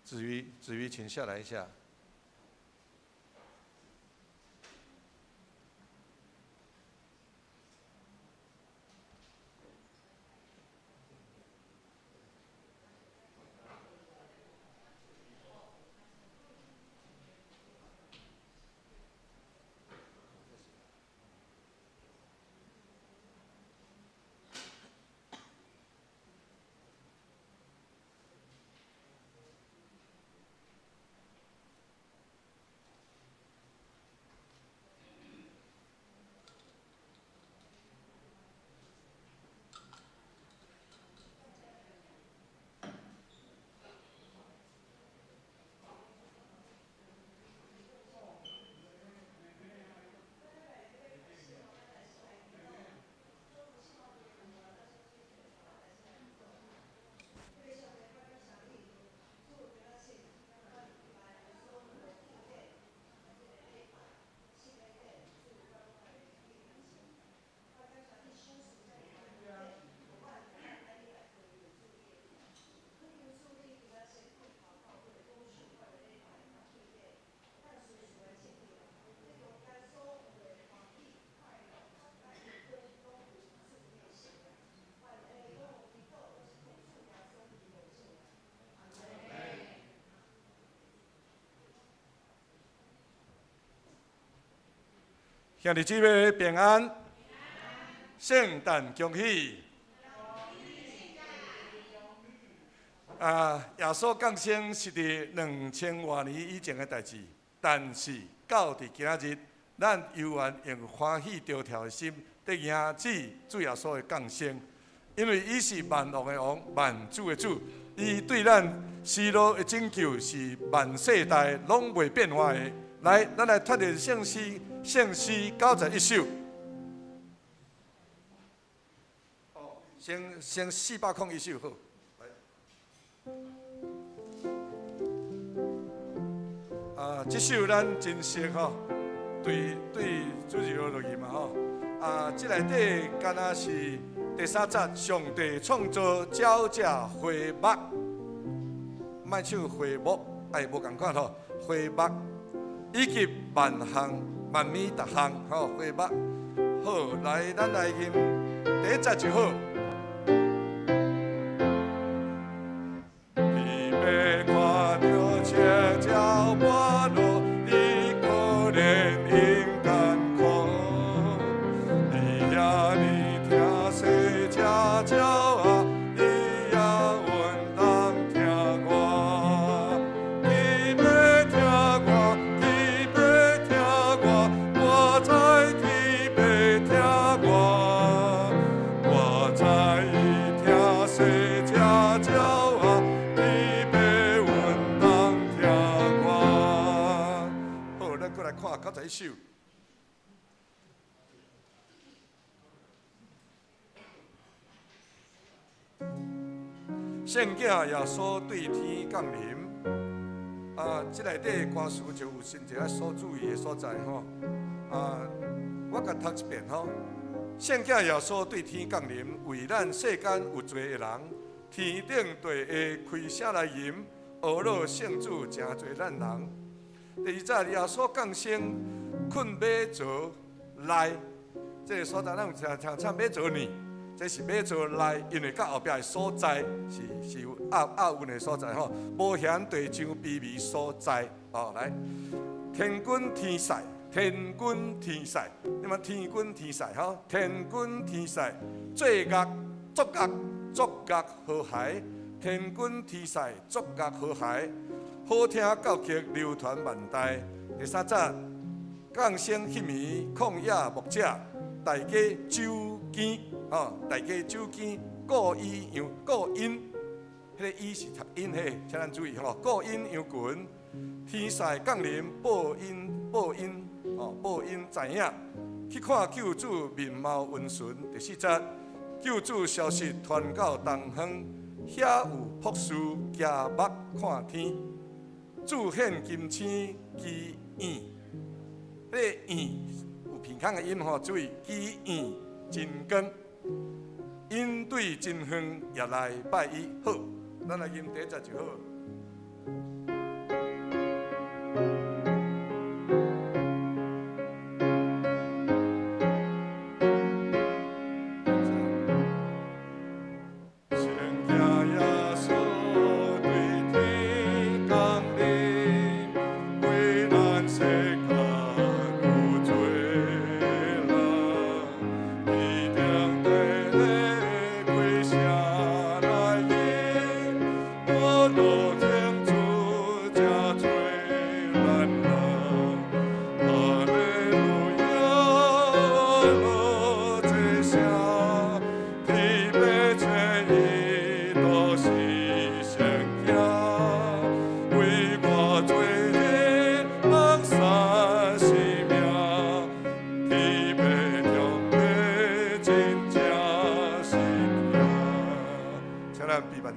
子瑜，子瑜，請下來一下。兄弟姊妹平安，聖誕恭喜！啊，耶穌降生是佇2000外年以前的代誌，但是到佇今仔日，咱猶原用歡喜著跳的心，佇迎接主耶穌的降生，因為伊是萬王的王，萬主的主，伊對咱施樂的拯救是萬世代攏袂變化的。來，咱來讀的聖詩，聖詩91首。哦，先401首好。來。啊，這首咱真熟吼，對對，主日落去嘛吼。啊，這內底敢若是第三節，上帝創造鳥隻花木，莫唱花木，哎，無仝款吼，花木。以及萬項萬物逐項吼，花木好，來，咱來吟第一節就好。天父看著青鳥跋落，伊可憐𪜶艱苦。伊遐爾疼惜這鳥仔，伊也穩當疼我。天父疼我，天父疼我，我知天父疼我。我知伊疼惜這鳥仔，天父穩當疼我。好，咱閣來看91首。聖囝耶穌對天降臨，啊，這內底歌詞就有真濟愛所注意的所在吼。啊，我共讀一遍吼。聖囝耶穌對天降臨，為咱世間有罪的人，天頂地下開聲來吟，呵咾聖子成做咱人。第二節，耶穌降生，困馬槽內，這個所在咱有常常唱馬槽呢。這是馬槽內，因為佮後壁的所在是有押押韻的所在吼，無嫌地上卑微所在哦。來，天軍天使，天軍天使，你們天軍天使吼，天軍天使，作樂作樂作樂和諧，天軍天使作樂和諧，好聽教曲流傳萬代。第三節，降生彼暝，曠野牧者，大家酒羹。哦，大家酒羹顧伊羊顧𪜶，彼個伊是讀𪜶嘿，請咱注意吼。顧𪜶羊群，天使降臨報𪜶報𪜶哦，報𪜶知影，去看救主面貌溫順。第四節，救主消息傳到東方，遐有博士舉目看天，主顯金星奇異，彼個異有鼻孔的音吼，注意奇異真光。𪜶對真遠也來拜伊。好，咱來吟第一節就好。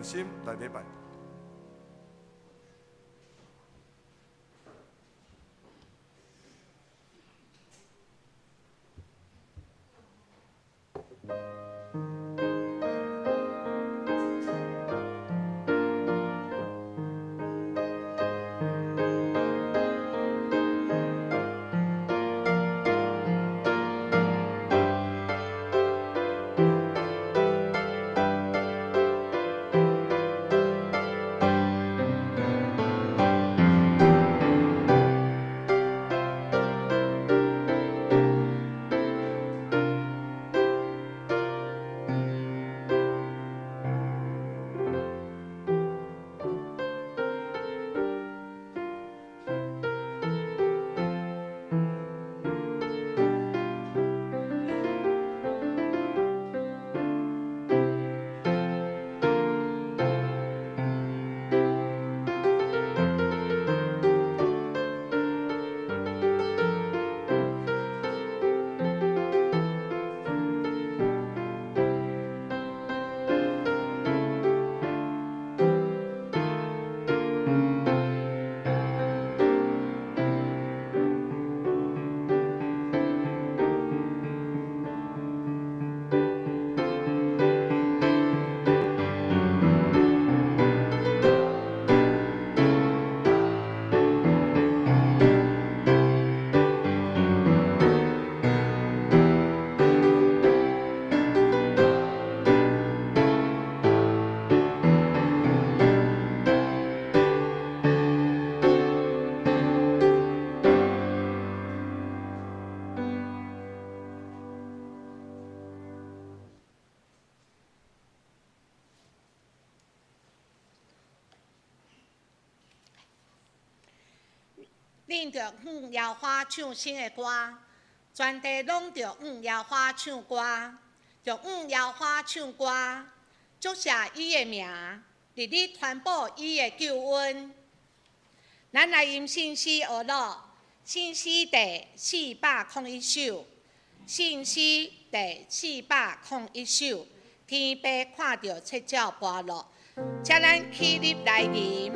心来礼拜。恁著向耶和华唱新的歌，全地拢著向耶和华唱歌，著向耶和华唱歌，祝谢伊的名，日日传布伊的救恩。咱来吟圣诗学乐，圣诗第401首，圣诗第401首，天父看著七鸟跋落，请咱起立来吟。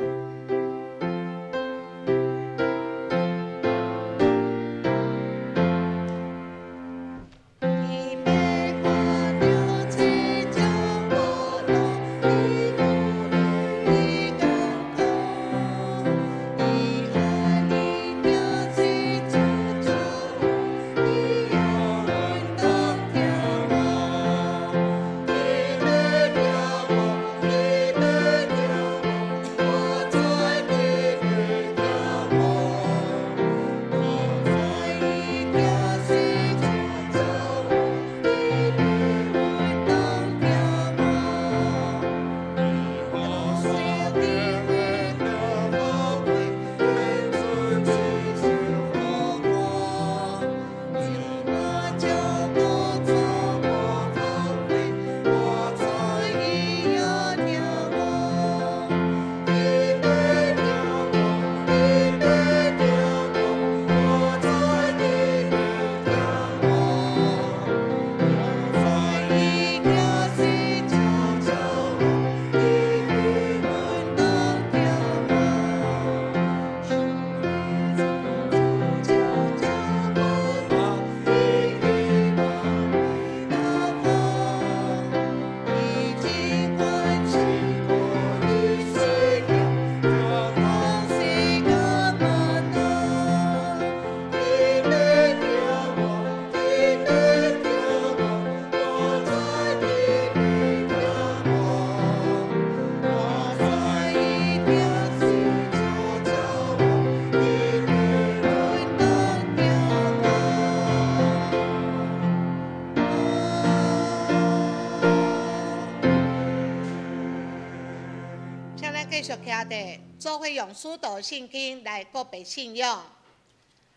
徛伫做伙用使徒信经来告白信仰，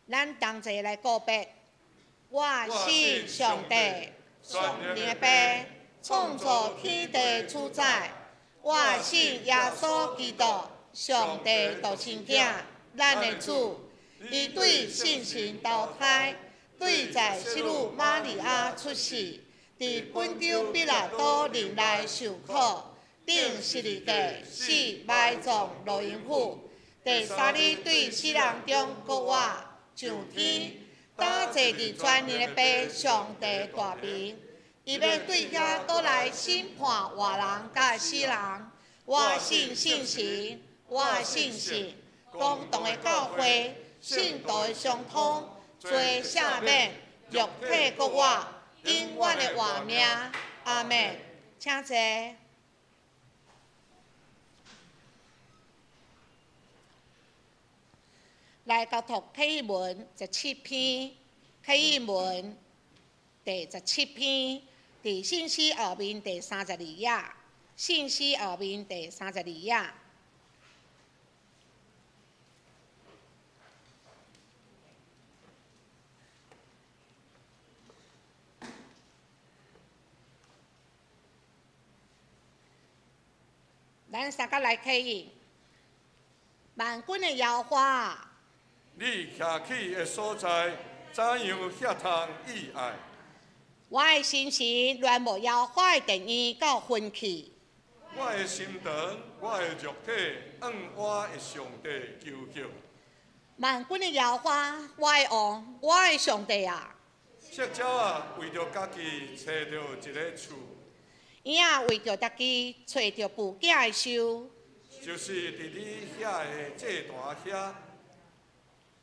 咱同齐来告白。我信上帝，全能的父，创造天地主宰。我信耶稣基督，上帝独生子，咱的主。伊对圣神投胎，对在圣女玛利亚出世，伫本丢彼拉多任内受苦，釘十字架死埋葬落阴府，第三日對死人中復活上天，搭坐佇全能的父上帝大邊，伊欲對遐閣來審判活人佮死人。我信聖神，我信聖公同的教會，聖徒的相通，罪赦免，肉體復活，永遠的活命。阿們，請坐。來共讀啟文十七篇，啟文第17篇，佇信息後面第32頁，信息後面第三十二頁。咱三個來啟應，萬軍的耶和華。你徛起的所在，怎樣遐通意愛？我的心神戀慕耶和華的殿院到昏去。我的心腸，我的肉體，向我的上帝求救。萬軍的耶和華，我的王，我的上帝啊！釋鳥仔，為著家己揣著一个厝。嬰仔為著家己揣著哺囝的岫。就是佇你遐的祭壇遐。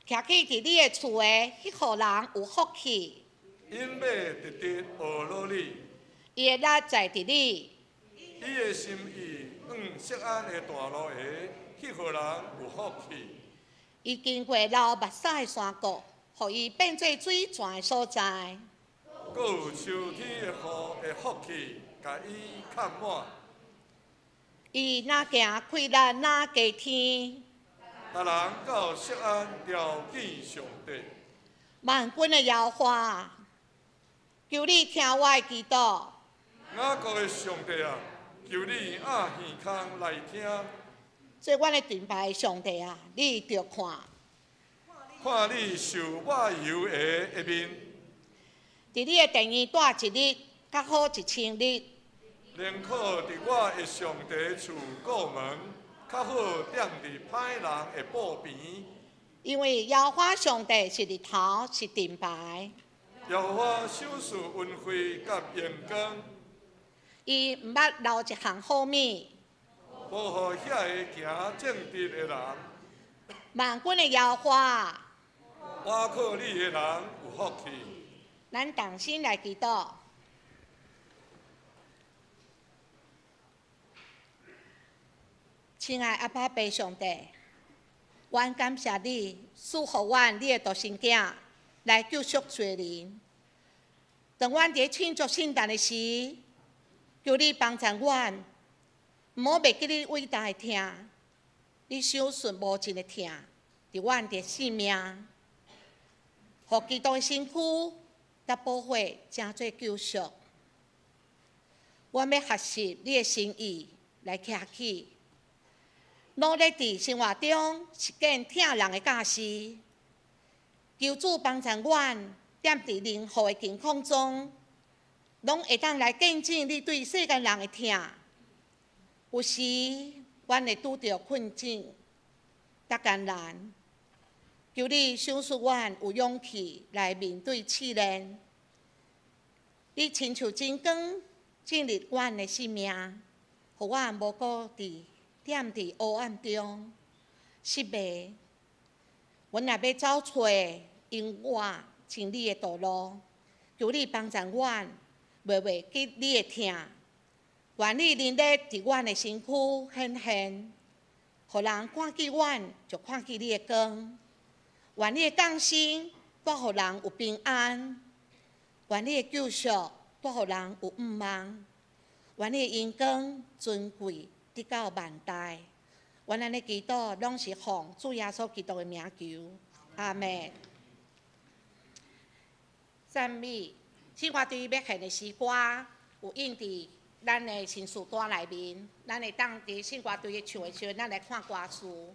徛起佇你的厝的彼戶人有福氣。𪜶欲直直學落你。伊的力在佇你。伊的心意往錫安的大路的彼戶人有福氣。伊經過流目屎的山谷，予伊變做水泉的所在。閣有秋天的雨的福氣，共伊崁滿。伊若行氣力，若加添。逐人到錫安朝見上帝。萬軍的耶和華，求你聽我的祈禱。雅各的上帝啊，求你掩耳孔來聽。做阮的盾牌的上帝啊，你著看。看你受抹油的的面。佇你的殿院蹛一日，較好1000日。寧可佇我的上帝厝顧門，較好踮佇歹人的布棚。因為耶和華上帝是日頭，是盾牌。耶和華賞賜恩惠佮榮光。伊毋捌留一項好物。保護遐个行正直的人。萬軍的耶和華，倚靠你的人有福氣。咱同心來祈禱。親愛阿爸父上帝，阮感謝你賜予阮你的獨生囝來救贖罪人。當阮佇慶祝聖誕的時，求你幫助阮，毋好袂記你偉大的疼，你賞賜無盡的疼，佇阮的性命，予基督的身軀佮寶血成做救贖。阮欲學習你的心意來徛起。努力佇生活中實踐疼人的教示，求主幫助阮，踮佇任何的境況中，攏會當來見證你對世間人的疼。有時，阮會拄著困境、佮艱難，求你賞賜阮有勇氣來面對試煉。你親像真光進入阮的生命，予阮無閣佇踮佇黑暗中失迷。阮若欲走錯永遠真理的道路，求你幫助阮，袂袂記你的疼。願你靈力佇阮的身軀顯現，予人看見阮就看見你的光。願你的降生帶予人有平安，願你的救贖帶予人有盼望，願你的榮光尊貴直到萬代。阮按呢祈禱，攏是奉主耶穌基督的名求，阿們。讚美，聖歌隊欲獻的詩歌，有印佇咱的申訴單內面，咱會當佇聖歌隊唱的時陣，咱來看歌詞。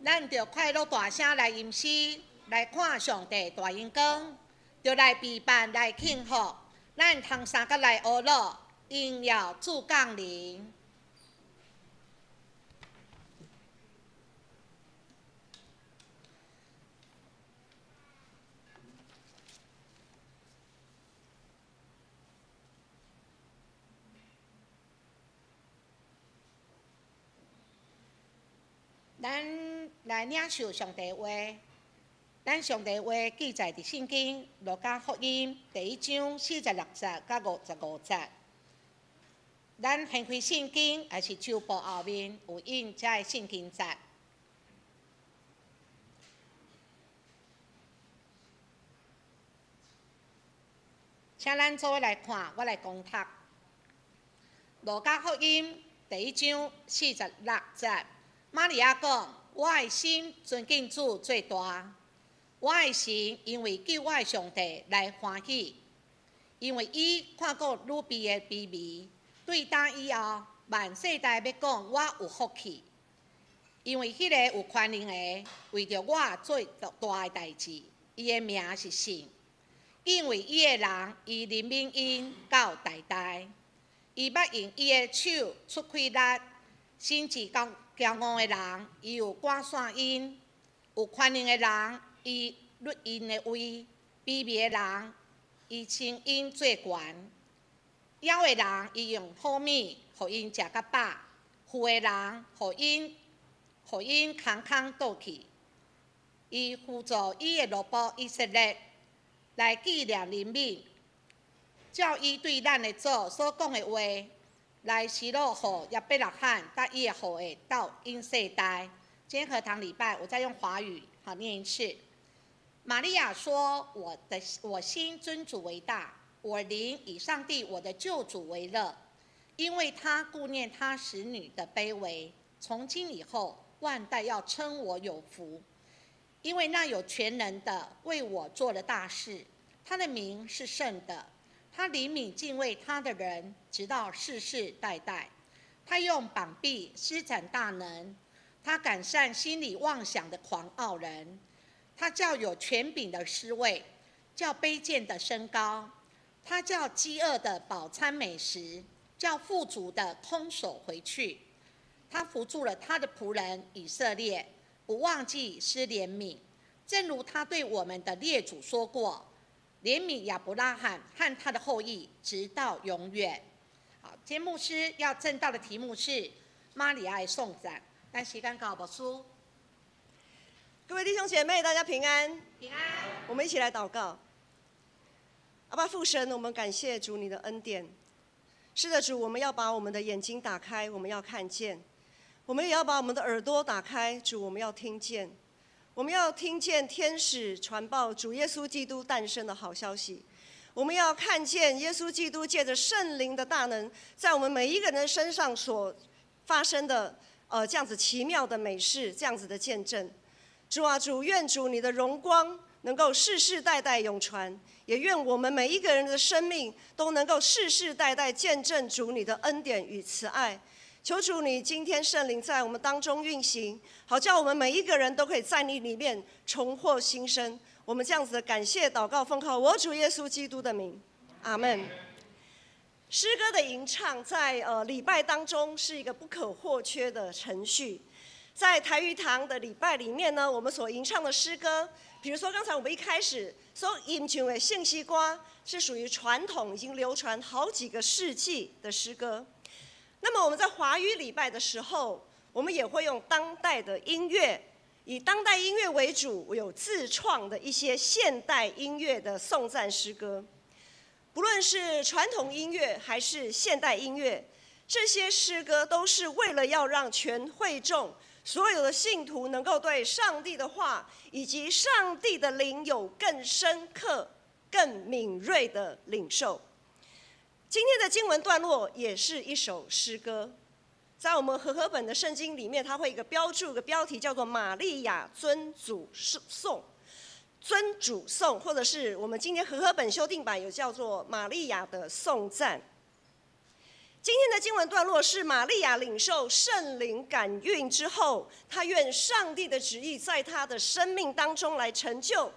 咱著快乐大声来吟诗，来看上帝大荣光，著来备办来庆贺，咱通相佮来学乐，荣耀主降临。咱来领受上帝话，咱上帝话记载伫圣经路加福音第一章46节佮55节。咱掀开圣经，抑是手簿后面有印这个圣经节。请咱做伙来看，我来讲读路加福音第一章46节。玛利亚讲：我的心尊敬主最大，我的神因为救我的上帝来欢喜，因为伊看顾女婢的卑微，对今以后万世代欲讲我有福气，因为彼个有权能的为著我做大的代志，伊的名是圣。敬畏伊的人，伊怜悯𪜶到代代。伊捌用伊的手出气力，心志骄骄傲的人，伊有赶散𪜶；有权能的人，伊掠𪜶的位；卑微的人，伊升𪜶做悬。枵的人，伊用好物予𪜶食甲饱；富的人，予𪜶空空倒去。伊扶助伊的奴仆以色列，来纪念怜悯，照伊对咱的祖所讲的话，来施乐予亚伯拉罕佮伊的后裔到永世代。今天荷堂礼拜，我再用华语好念一次。玛利亚说：“我心尊主为大，我灵以上帝我的救主为乐，因为他顾念他使女的卑微。从今以后，万代要称我有福，因为那有权能的为我做了大事，他的名是圣的。他怜悯敬畏他的人，直到世世代代。他用膀臂施展大能，他赶散心里妄想的狂傲人。他叫有权柄的失位，叫卑贱的升高。他叫饥饿的饱餐美食，叫富足的空手回去。他扶助了他的仆人以色列，不忘记施怜悯，正如他对我们的列祖说过，怜悯亚伯拉罕和他的后裔，直到永远。好，今天牧师要证道的题目是玛利亚的颂赞。咱时间交牧师。各位弟兄姐妹，大家平安。平安。我们一起来祷告。阿爸父神，我们感谢主你的恩典。是的，主，我们要把我们的眼睛打开，我们要看见；我们也要把我们的耳朵打开，主，我们要听见。我们要听见天使传报主耶稣基督诞生的好消息。我们要看见耶稣基督借着圣灵的大能，在我们每一个人身上所发生的这样子奇妙的美事，这样子的见证。主啊，主，愿主你的荣光能够世世代代永传，也愿我们每一个人的生命都能够世世代代见证主你的恩典与慈爱。求主你今天圣灵在我们当中运行，好叫我们每一个人都可以在你里面重获新生。我们这样子的感谢祷告，奉靠我主耶稣基督的名，阿们。诗歌的吟唱在礼拜当中是一个不可或缺的程序。在台语堂的礼拜里面呢，我们所吟唱的诗歌，比如说刚才我们一开始所吟唱的圣诗歌，是属于传统，已经流传好几个世纪的诗歌。那么我们在华语礼拜的时候，我们也会用当代的音乐，以当代音乐为主，有自创的一些现代音乐的颂赞诗歌。不论是传统音乐还是现代音乐，这些诗歌都是为了要让全会众所有的信徒能够对上帝的话以及上帝的灵有更深刻、更敏锐的领受。今天的经文段落也是一首诗歌，在我们和合本的圣经里面，它会一个标注，一个标题叫做“玛利亚尊主颂”，尊主颂，或者是我们今天和合本修订版有叫做“玛利亚的颂赞”。今天的经文段落是玛利亚领受圣灵感孕之后，她愿上帝的旨意在她的生命当中来成就，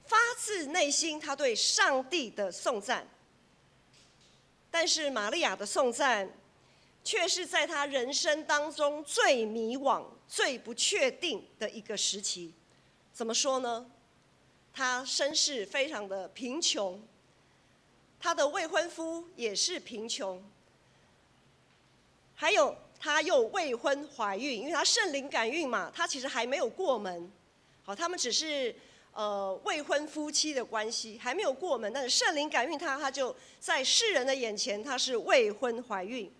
发自内心她对上帝的颂赞。但是玛利亚的颂赞，却是在她人生当中最迷惘、最不确定的一个时期。怎么说呢？她身世非常的贫穷，她的未婚夫也是贫穷。还有，她又未婚怀孕，因为她圣灵感孕嘛，她其实还没有过门。好，他们只是未婚夫妻的关系，还没有过门。但是圣灵感孕她，她就在世人的眼前，她是未婚怀孕。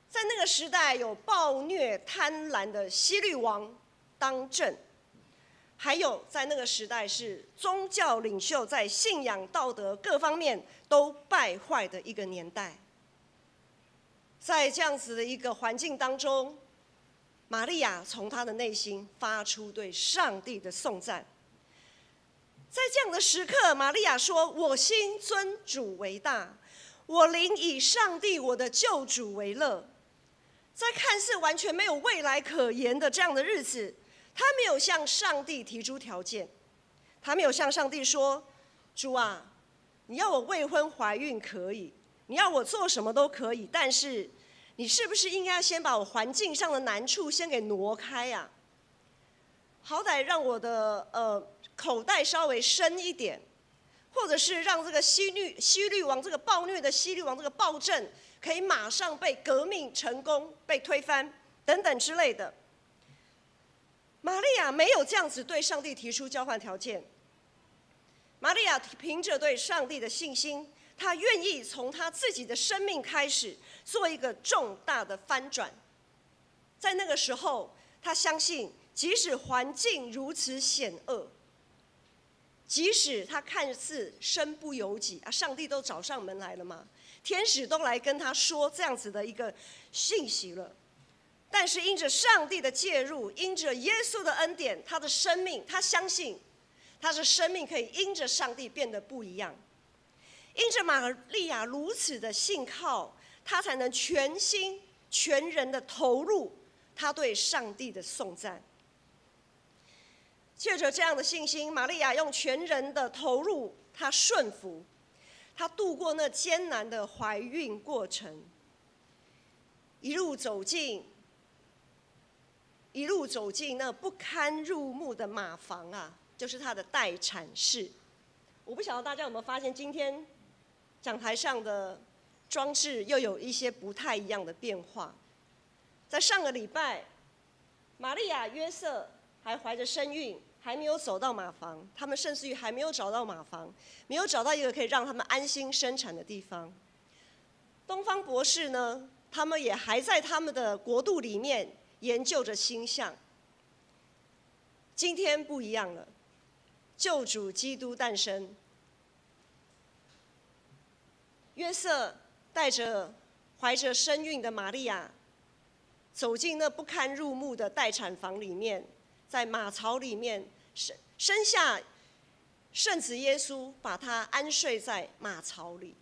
在那个时代，有暴虐贪婪的希律王当政，还有在那个时代是宗教领袖在信仰道德各方面都败坏的一个年代。在这样子的一个环境当中，玛利亚从她的内心发出对上帝的颂赞。在这样的时刻，玛利亚说：“我心尊主为大，我灵以上帝我的救主为乐。”在看似完全没有未来可言的这样的日子，她没有向上帝提出条件，她没有向上帝说：“主啊，你要我未婚怀孕可以，你要我做什么都可以，但是你是不是应该先把我环境上的难处先给挪开呀？好歹让我的口袋稍微深一点，或者是让这个希律王这个暴虐的希律王这个暴政可以马上被革命成功被推翻等等之类的。”玛利亚没有这样子对上帝提出交换条件。玛利亚凭着对上帝的信心，她愿意从她自己的生命开始做一个重大的翻转。在那个时候，她相信，即使环境如此险恶，即使她看似身不由己啊，上帝都找上门来了嘛，天使都来跟她说这样子的一个信息了，但是因着上帝的介入，因着耶稣的恩典，她的生命，她相信，她的生命可以因着上帝变得不一样。因着玛利亚如此的信靠，她才能全心全人的投入她对上帝的颂赞。借着这样的信心，玛利亚用全人的投入，她顺服，她度过那艰难的怀孕过程，一路走进那不堪入目的马房啊，就是她的待产室。我不晓得大家有没有发现，今天讲台上的装置又有一些不太一样的变化。在上个礼拜，玛利亚、约瑟还怀着身孕，还没有走到马房，他们甚至于还没有找到马房，没有找到一个可以让他们安心生产的地方。东方博士呢，他们也还在他们的国度里面研究着星象。今天不一样了，救主基督诞生。约瑟带着怀着身孕的玛利亚，走进那不堪入目的待产房里面，在马槽里面生下圣子耶稣，把他安睡在马槽里。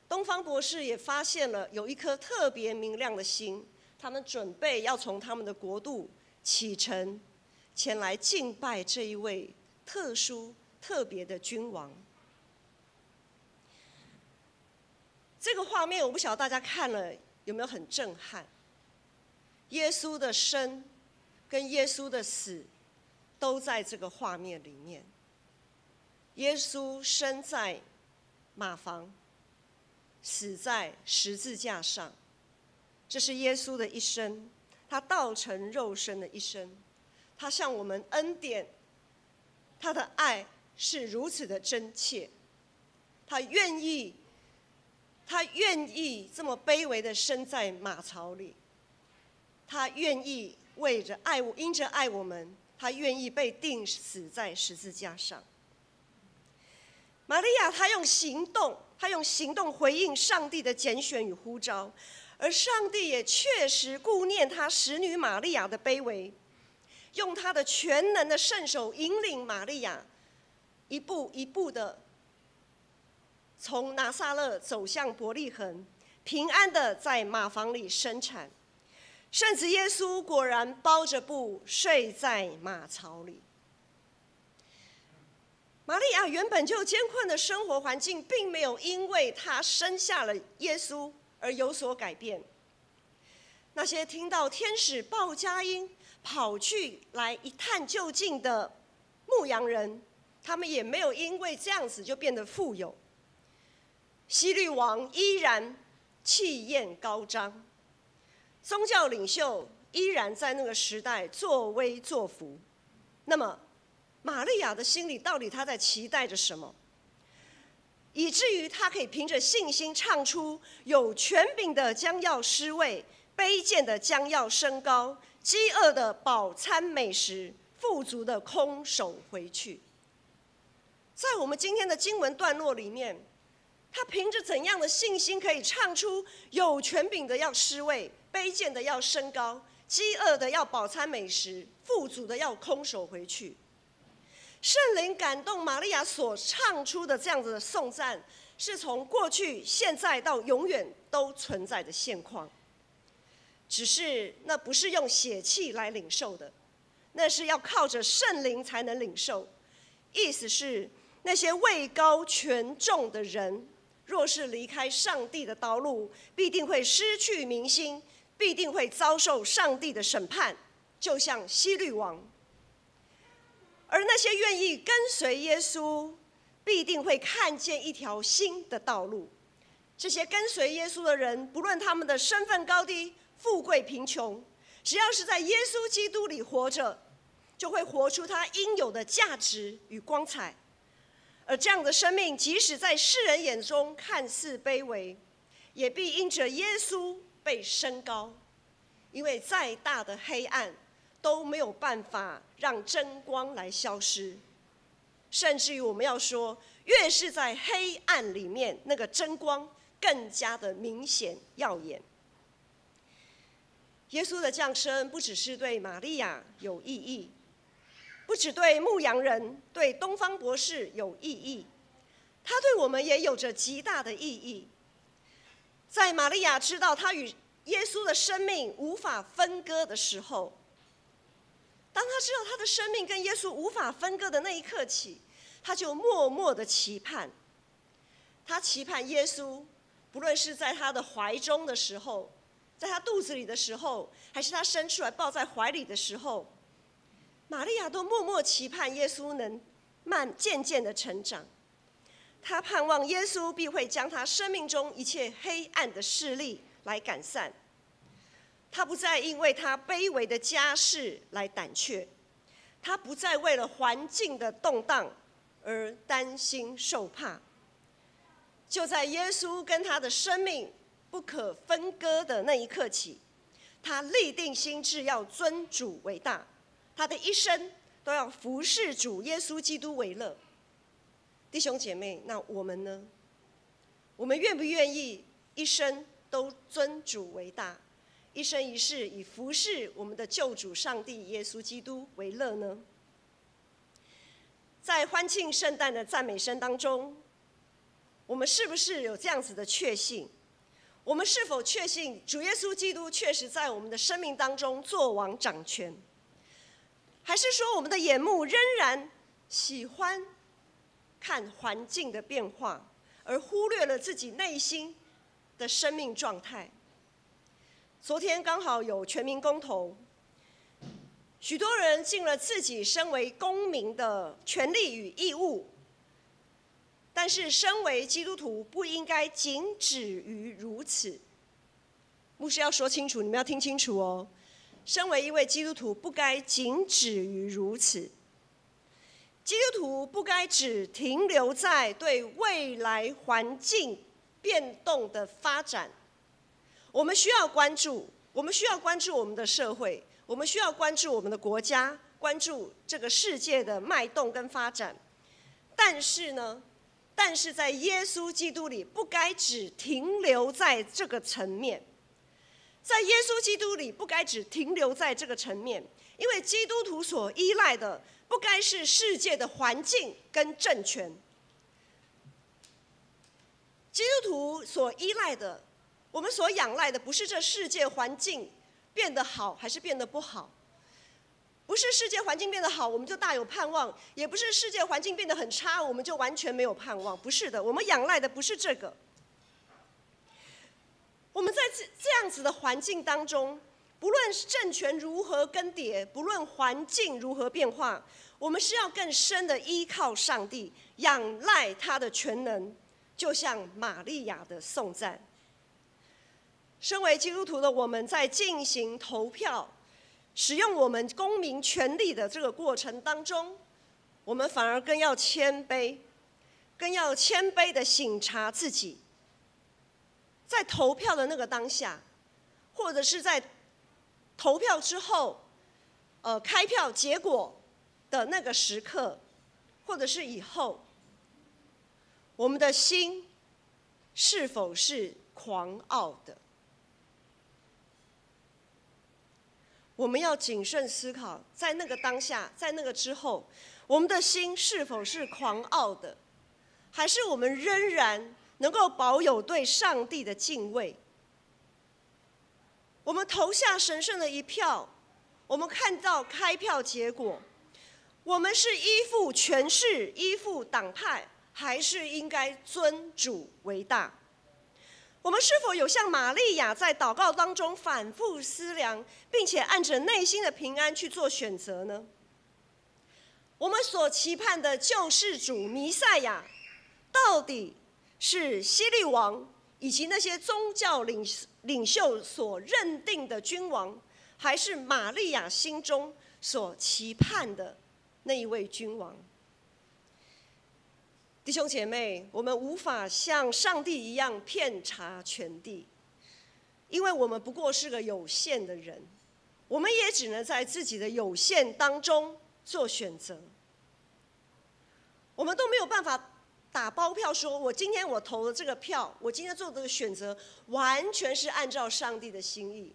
东方博士也发现了有一颗特别明亮的星，他们准备要从他们的国度启程，前来敬拜这一位特殊特别的君王。这个画面我不晓得大家看了有没有很震撼。耶稣的生跟耶稣的死都在这个画面里面。耶稣生在马房，死在十字架上，这是耶稣的一生，他道成肉身的一生，他向我们恩典，他的爱是如此的真切，他愿意这么卑微的生在马槽里，他愿意为着爱我，因着爱我们，他愿意被钉死在十字架上。玛利亚，她用行动回应上帝的拣选与呼召，而上帝也确实顾念他使女玛利亚的卑微，用他的全能的圣手引领玛利亚，一步一步的从拿撒勒走向伯利恒，平安的在马房里生产。圣子耶稣果然包着布睡在马槽里。玛利亚原本就艰困的生活环境，并没有因为她生下了耶稣而有所改变。那些听到天使报佳音，跑去来一探究竟的牧羊人，他们也没有因为这样子就变得富有。希律王依然气焰高涨，宗教领袖依然在那个时代作威作福。那么，玛利亚的心里到底她在期待着什么，以至于她可以凭着信心唱出有权柄的将要失位，卑贱的将要升高，饥饿的饱餐美食，富足的空手回去。在我们今天的经文段落里面，他凭着怎样的信心可以唱出有权柄的要失位，卑贱的要升高，饥饿的要饱餐美食，富足的要空手回去？圣灵感动玛利亚所唱出的这样子的颂赞，是从过去、现在到永远都存在的现况。只是那不是用血气来领受的，那是要靠着圣灵才能领受。意思是，那些位高权重的人，若是离开上帝的道路，必定会失去民心，必定会遭受上帝的审判，就像希律王。而那些愿意跟随耶稣，必定会看见一条新的道路。这些跟随耶稣的人，不论他们的身份高低、富贵贫穷，只要是在耶稣基督里活着，就会活出他应有的价值与光彩。而这样的生命，即使在世人眼中看似卑微，也必因着耶稣被升高。因为再大的黑暗都没有办法让真光来消失，甚至于我们要说，越是在黑暗里面，那个真光更加的明显耀眼。耶稣的降生不只是对玛利亚有意义，不只对牧羊人、对东方博士有意义，他对我们也有着极大的意义。在玛利亚知道她与耶稣的生命无法分割的时候，当他知道他的生命跟耶稣无法分割的那一刻起，他就默默的期盼。他期盼耶稣，不论是在他的怀中的时候，在他肚子里的时候，还是他生出来抱在怀里的时候，玛利亚都默默期盼耶稣能慢渐渐的成长。他盼望耶稣必会将他生命中一切黑暗的势力来赶散。他不再因为他卑微的家世来胆怯，他不再为了环境的动荡而担心受怕。就在耶稣跟他的生命不可分割的那一刻起，他立定心志要尊主为大，他的一生都要服侍主耶稣基督为乐。弟兄姐妹，那我们呢？我们愿不愿意一生都尊主为大，一生一世以服侍我们的救主上帝耶稣基督为乐呢？在欢庆圣诞的赞美声当中，我们是不是有这样子的确信？我们是否确信主耶稣基督确实在我们的生命当中作王掌权？还是说我们的眼目仍然喜欢看环境的变化，而忽略了自己内心的生命状态？昨天刚好有全民公投，许多人尽了自己身为公民的权利与义务，但是身为基督徒不应该仅止于如此。牧师要说清楚，你们要听清楚哦。身为一位基督徒，不该仅止于如此。基督徒不该只停留在对未来环境变动的发展。我们需要关注，我们需要关注我们的社会，我们需要关注我们的国家，关注这个世界的脉动跟发展。但是呢，但是在耶稣基督里，不该只停留在这个层面。在耶稣基督里，不该只停留在这个层面，因为基督徒所依赖的，不该是世界的环境跟政权。基督徒所依赖的，我们所仰赖的，不是这世界环境变得好还是变得不好，不是世界环境变得好，我们就大有盼望；也不是世界环境变得很差，我们就完全没有盼望。不是的，我们仰赖的不是这个。我们在这样子的环境当中，不论政权如何更迭，不论环境如何变化，我们是要更深的依靠上帝，仰赖他的全能，就像玛利亚的颂赞。身为基督徒的我们在进行投票、使用我们公民权利的这个过程当中，我们反而更要谦卑，更要谦卑的省察自己，在投票的那个当下，或者是在投票之后，开票结果的那个时刻，或者是以后，我们的心是否是狂傲的？我们要谨慎思考，在那个当下，在那个之后，我们的心是否是狂傲的，还是我们仍然能够保有对上帝的敬畏？我们投下神圣的一票，我们看到开票结果，我们是依附权势、依附党派，还是应该尊主为大？我们是否有像玛利亚在祷告当中反复思量，并且按着内心的平安去做选择呢？我们所期盼的救世主弥赛亚，到底是希律王以及那些宗教领袖所认定的君王，还是玛利亚心中所期盼的那一位君王？弟兄姐妹，我们无法像上帝一样遍察全地，因为我们不过是个有限的人，我们也只能在自己的有限当中做选择。我们都没有办法打包票说，我今天我投了这个票，我今天做这个选择，完全是按照上帝的心意。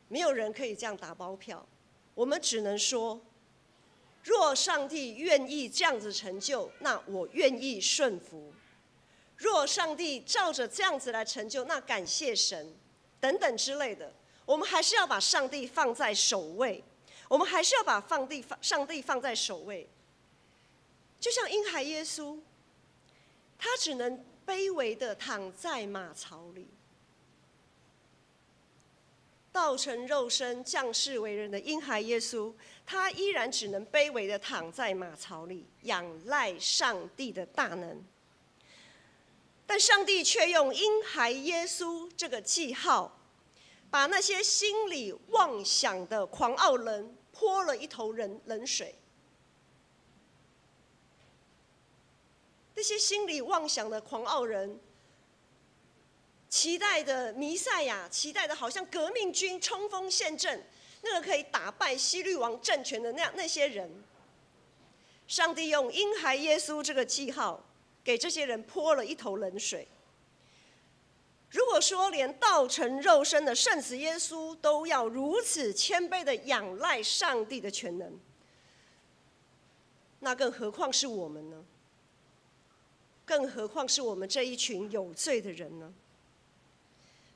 没有人可以这样打包票，我们只能说，若上帝愿意这样子成就，那我愿意顺服；若上帝照着这样子来成就，那感谢神，等等之类的。我们还是要把上帝放在首位，我们还是要把上帝放在首位。就像婴孩耶稣，他只能卑微的躺在马槽里。道成肉身、降世为人的婴孩耶稣，他依然只能卑微的躺在马槽里，仰赖上帝的大能。但上帝却用婴孩耶稣这个记号，把那些心里妄想的狂傲人泼了一头冷水。那些心里妄想的狂傲人，期待的弥赛亚，期待的好像革命军冲锋陷阵，那个可以打败希律王政权的那些人，上帝用婴孩耶稣这个记号，给这些人泼了一头冷水。如果说连道成肉身的圣子耶稣都要如此谦卑的仰赖上帝的全能，那更何况是我们呢？更何况是我们这一群有罪的人呢？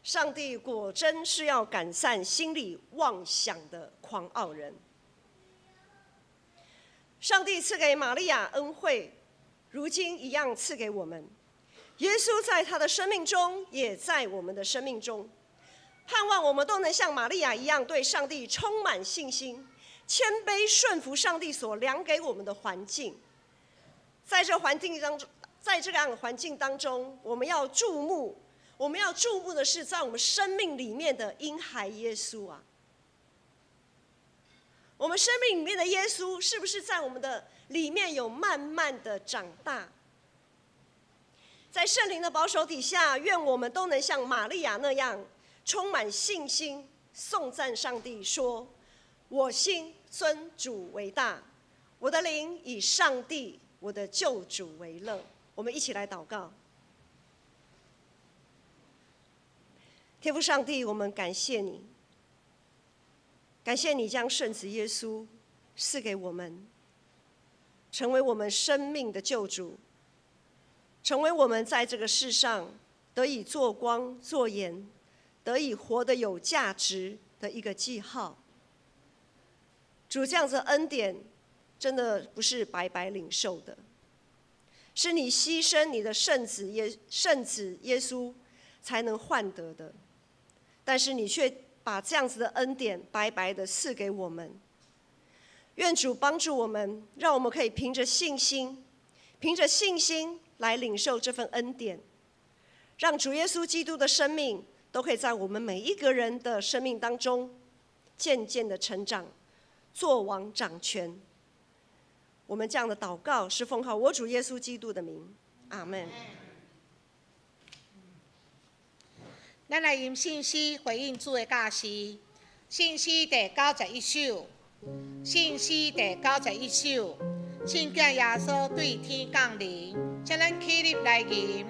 上帝果真是要赶散心里妄想的狂傲人。上帝赐给玛利亚恩惠，如今一样赐给我们。耶稣在他的生命中，也在我们的生命中。盼望我们都能像玛利亚一样，对上帝充满信心，谦卑顺服上帝所量给我们的环境。在这样的环境当中，我们要注目的是在我们生命里面的婴孩耶稣啊。我们生命里面的耶稣，是不是在我们的里面有慢慢的长大？在圣灵的保守底下，愿我们都能像玛利亚那样，充满信心，颂赞上帝，说：“我心尊主为大，我的灵以上帝我的救主为乐。”我们一起来祷告。天父上帝，我们感谢你，感谢你将圣子耶稣赐给我们，成为我们生命的救主。成为我们在这个世上得以做光做盐，得以活得有价值的一个记号。主，这样子恩典真的不是白白领受的，是你牺牲你的圣子耶稣才能换得的，但是你却把这样子的恩典白白的赐给我们。愿主帮助我们，让我们可以凭着信心，凭着信心来领受这份恩典，让主耶稣基督的生命都可以在我们每一个人的生命当中渐渐的成长，作王掌权。我们这样的祷告是奉靠我主耶稣基督的名，阿门。咱来用圣诗回应主的教示，圣诗第91首，圣诗第91首，圣子耶稣对天降临，请咱起立来吟。耶。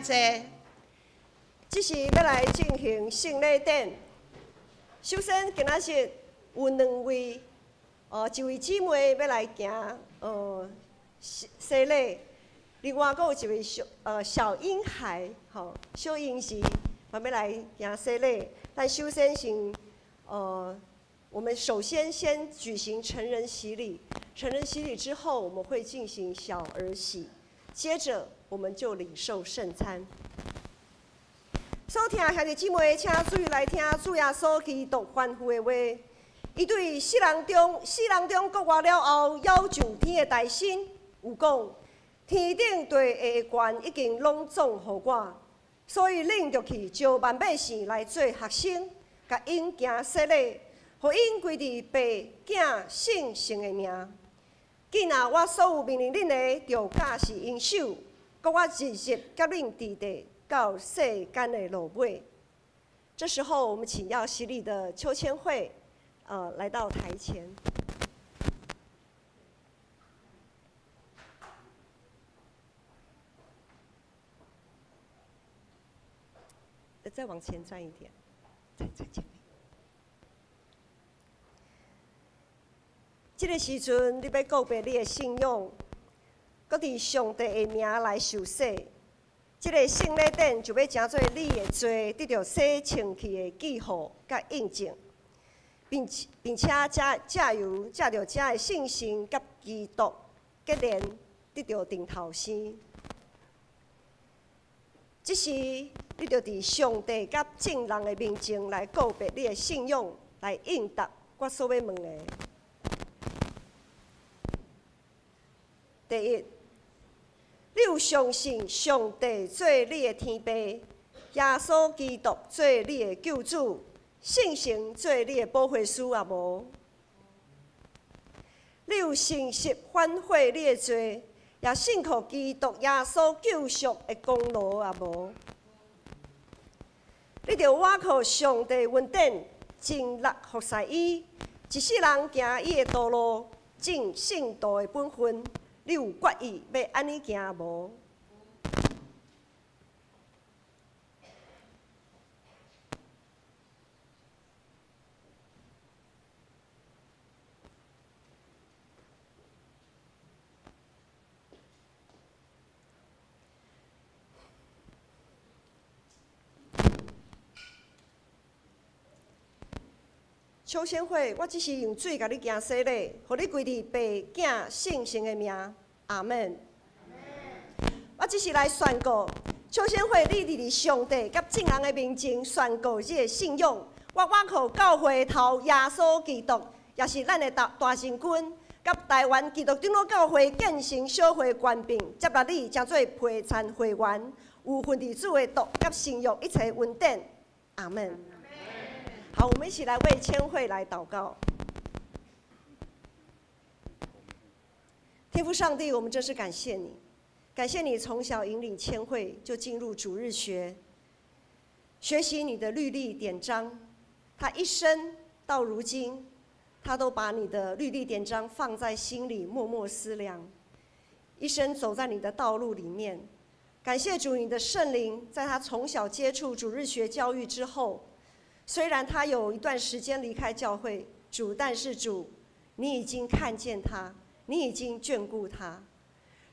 請坐。這是欲來進行聖禮典。首先，今仔日有兩位，一位姊妹欲來行，洗禮，另外閣有一位小嬰孩，吼，小嬰兒，嘛欲來行洗禮。咱首先先，我們首先先舉行成人洗禮，成人洗禮之後，我們會進行小兒洗，接着我們就領受聖餐。所聽兄弟姊妹，請注意來聽主耶穌基督吩咐的話。伊對死人中，死人中復活了後，猶上天的大神有講：天頂地下的權已經攏總予我，所以恁著去招萬百姓來做學生，共𪜶行洗禮，予𪜶歸佇父、囝、聖神的名。緊啊，我所有命令恁的，著教示𪜶守，閣我日日佮恁佇地。到世間的落尾。這時候，我們請要洗禮的邱千惠，來到台前。再往前站一點，再前面。這個時陣，你欲告別你的信仰，閣佇上帝的名來受洗。這个聖禮典就欲成做你的罪得著洗清氣的記號佮印證，並且藉由藉著這个信心佮基督結連，得著重頭生。這時，你就佇上帝佮眾人的面前來告別你的信仰，來應答我所欲問的。第一，你有相信上帝做你的天父，耶穌基督做你的救主，聖神做你的保惠師也無？你有誠實反悔你的罪，也信靠基督耶穌救贖的功勞也無？你著倚靠上帝恩典，盡力服侍伊，一世人行伊的道路，盡信徒的本分。你有決意欲按呢行無？邱仙惠，我只是用水共你行洗禮，予你歸佇父、囝、聖神的名，阿們。我只是來宣告，邱仙惠，你佇上帝佮眾人的面前宣告這个信仰。我倚靠教會頭耶穌基督，也是咱的大神君，佮台灣基督長老教會建成小會權柄，接納你成做陪餐會員，有份佇主的道佮聖約一切恩典，阿們。好，我們一起來為千惠來禱告。天父上帝，我們真是感謝你，感謝你從小引領千惠就進入主日學，學習你的律例典章。他一生到如今，他都把你的律例典章放在心裡，默默思量，一生走在你的道路裡面。感謝主，你的聖靈在他從小接觸主日學教育之後，雖然他有一段時間離開教會，主，但是主，你已經看見他，你已經眷顧他。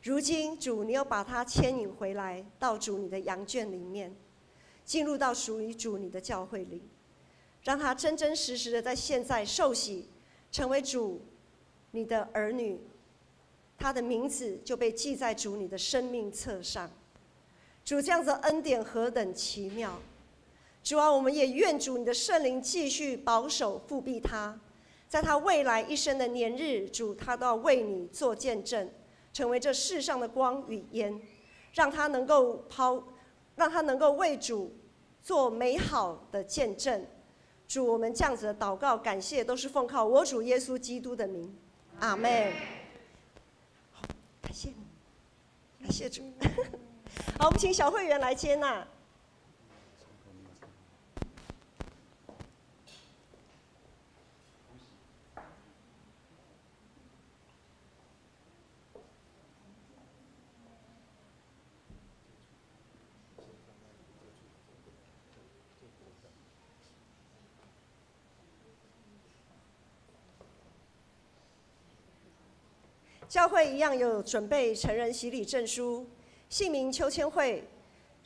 如今主，你又把他牽引回來到主你的羊圈裡面，進入到屬於主你的教會裡，讓他真真實實的在現在受洗，成為主你的兒女，他的名字就被記在主你的生命冊上。主，這樣子恩典何等奇妙！主啊，我們也願主你的聖靈繼續保守覆庇他，在他未來一生的年日，主他都要為你做見證，成為這世上的光與鹽，讓他能夠拋，讓他能夠為主做美好的見證。主，我們這樣子的禱告感謝，都是奉靠我主耶穌基督的名，阿們。好，感謝你，感謝主。好，我們請小會員來接納。教會一樣有準備成人洗禮證書，姓名邱千惠，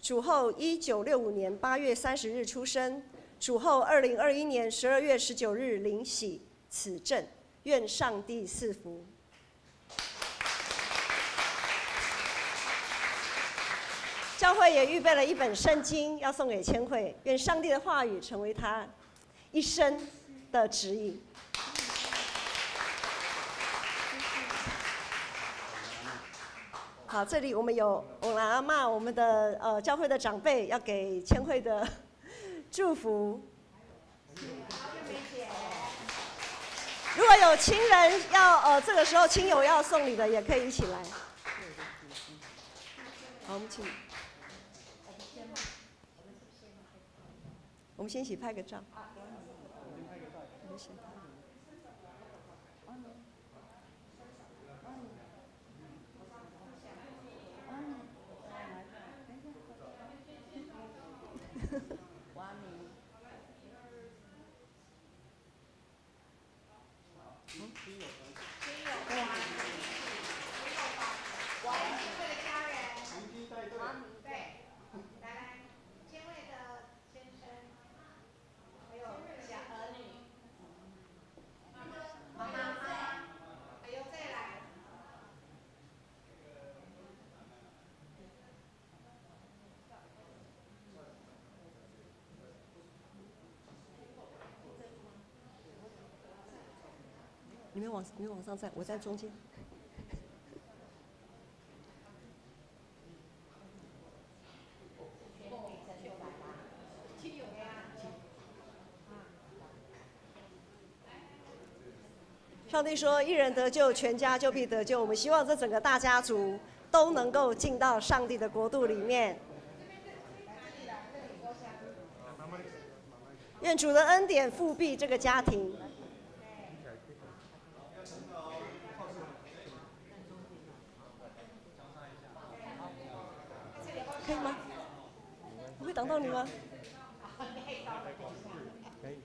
主後1965年8月30日出生，主後2021年12月19日領洗此證，願上帝賜福。教會也預備了一本聖經要送給千惠，願上帝的話語成為她一生的指引。好，這裡我們有我來阿嬤，我們的教會的長輩要給千惠的祝福。如果有親人要這個時候親友要送禮的，也可以一起來。好，我們請。我們先一起拍個照。我們先拍。你們往上站，我在中間。上帝說：“一人得救，全家就必得救。”我們希望這整個大家族都能夠進到上帝的國度裡面。願主的恩典覆庇這個家庭。可以嗎？我會擋到你嗎？可以。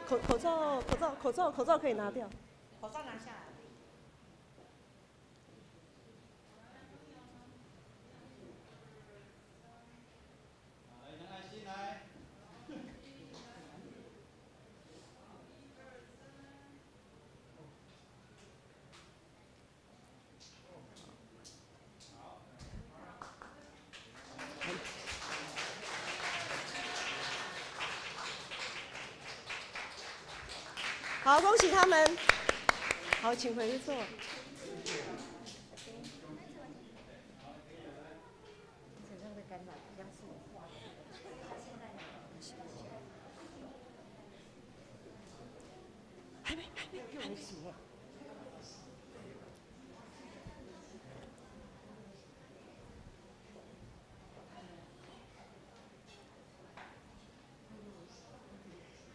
口罩可以拿掉。口罩拿下來。好，恭喜他們。好，請回座。還沒。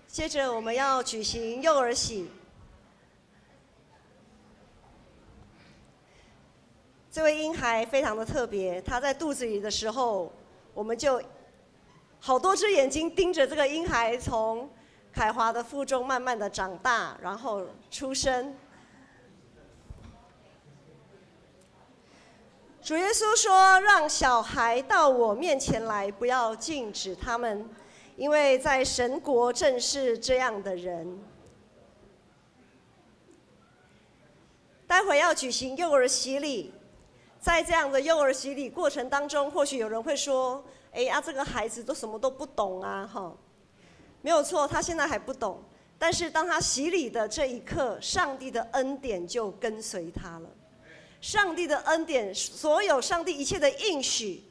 接着我們要舉行幼兒喜。這位嬰孩非常的特別，他在肚子裡的時候，我們就好多隻眼睛盯着這個嬰孩從凱華的腹中慢慢的長大，然後出生。主耶穌說：“讓小孩到我面前來，不要禁止他們。”因為在神國正是這樣的人。待會要舉行幼兒洗禮，在這樣的幼兒洗禮過程當中，或許有人會說：“哎呀，這個孩子都什麼都不懂啊！”哈，沒有錯，他現在還不懂。但是當他洗禮的這一刻，上帝的恩典就跟隨他了。上帝的恩典，所有上帝一切的應許，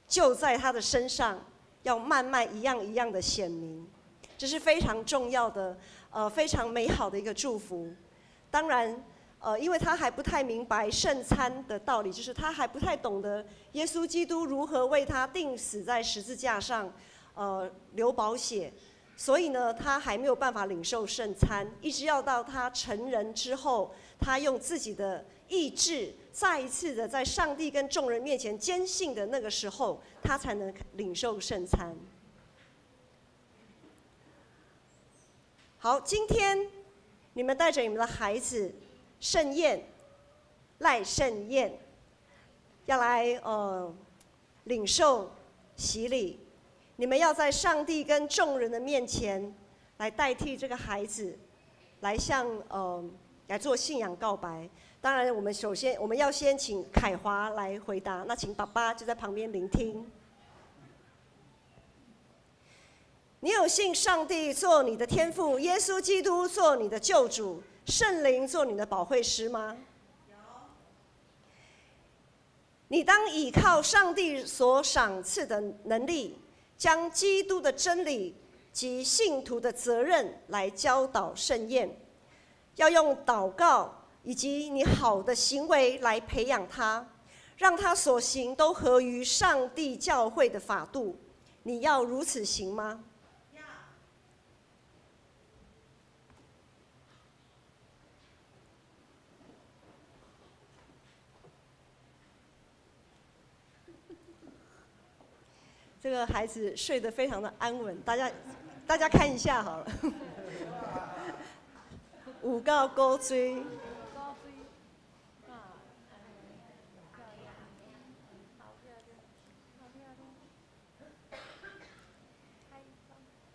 就在他的身上。要慢慢一樣一樣的顯明，這是非常重要的，非常美好的一個祝福。當然，因為他還不太明白聖餐的道理，就是他還不太懂得耶穌基督如何為他釘死在十字架上，流寶血，所以呢，他還沒有辦法領受聖餐，一直要到他成人之後，他用自己的意志再一次的在上帝跟眾人面前堅信的那個時候，他才能領受聖餐。好，今天你们带着你们的孩子盛燕、赖盛燕，要来领受洗礼。你们要在上帝跟众人的面前来代替这个孩子，来向来做信仰告白。当然，我们首先我们要先请凯华来回答，那请爸爸就在旁边聆听。你有信上帝做你的天父，耶稣基督做你的救主，圣灵做你的保惠师吗？有。你当倚靠上帝所赏赐的能力，将基督的真理及信徒的责任来教导圣燕，要用祷告以及你好的行为来培养他，让他所行都合于上帝教会的法度。你要如此行吗？要。这个孩子睡得非常的安稳，大家看一下好了。有够古锥。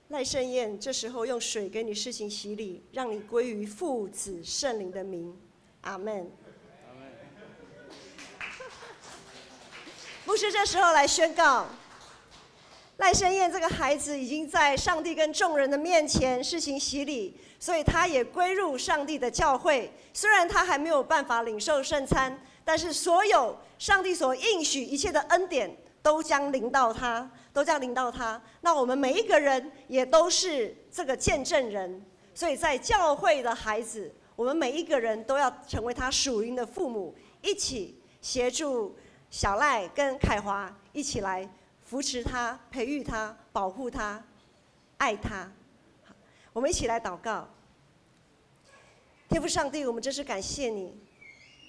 赖胜燕这时候用水给你施行洗礼，让你归于父子圣灵的名，阿门。牧师这时候来宣告，赖胜燕这个孩子已经在上帝跟众人的面前施行洗礼，所以他也归入上帝的教会。虽然他还没有办法领受圣餐，但是所有上帝所应许一切的恩典都将临到他，都将临到他。那我们每一个人也都是这个见证人，所以在教会的孩子，我们每一个人都要成为他属灵的父母，一起协助小赖跟凯华一起来扶持他、培育他、保护他、爱他。好，我们一起来祷告。天父上帝，我们真是感谢你，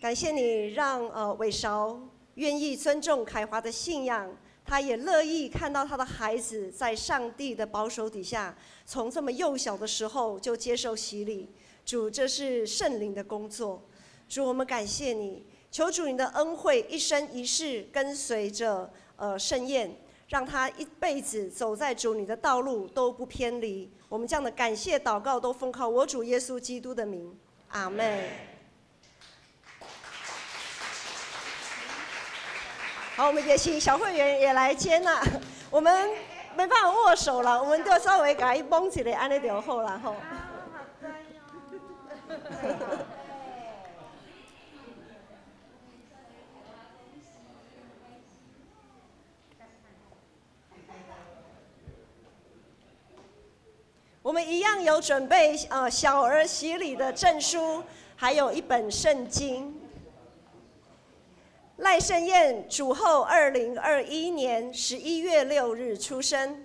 感谢你让伟韶愿意尊重凯华的信仰，他也乐意看到他的孩子在上帝的保守底下，从这么幼小的时候就接受洗礼。主，这是圣灵的工作。主，我们感谢你，求主你的恩惠一生一世跟随着盛宴，让他一辈子走在主你的道路都不偏离。我们这样的感谢祷告都奉靠我主耶稣基督的名，阿们。好，我们也请小会员也来接纳。我们没办法握手了，我们就稍微给他摸一下，按呢就好了吼。我们一样有准备小儿洗礼的证书，还有一本圣经。赖胜燕主后2021年11月6日出生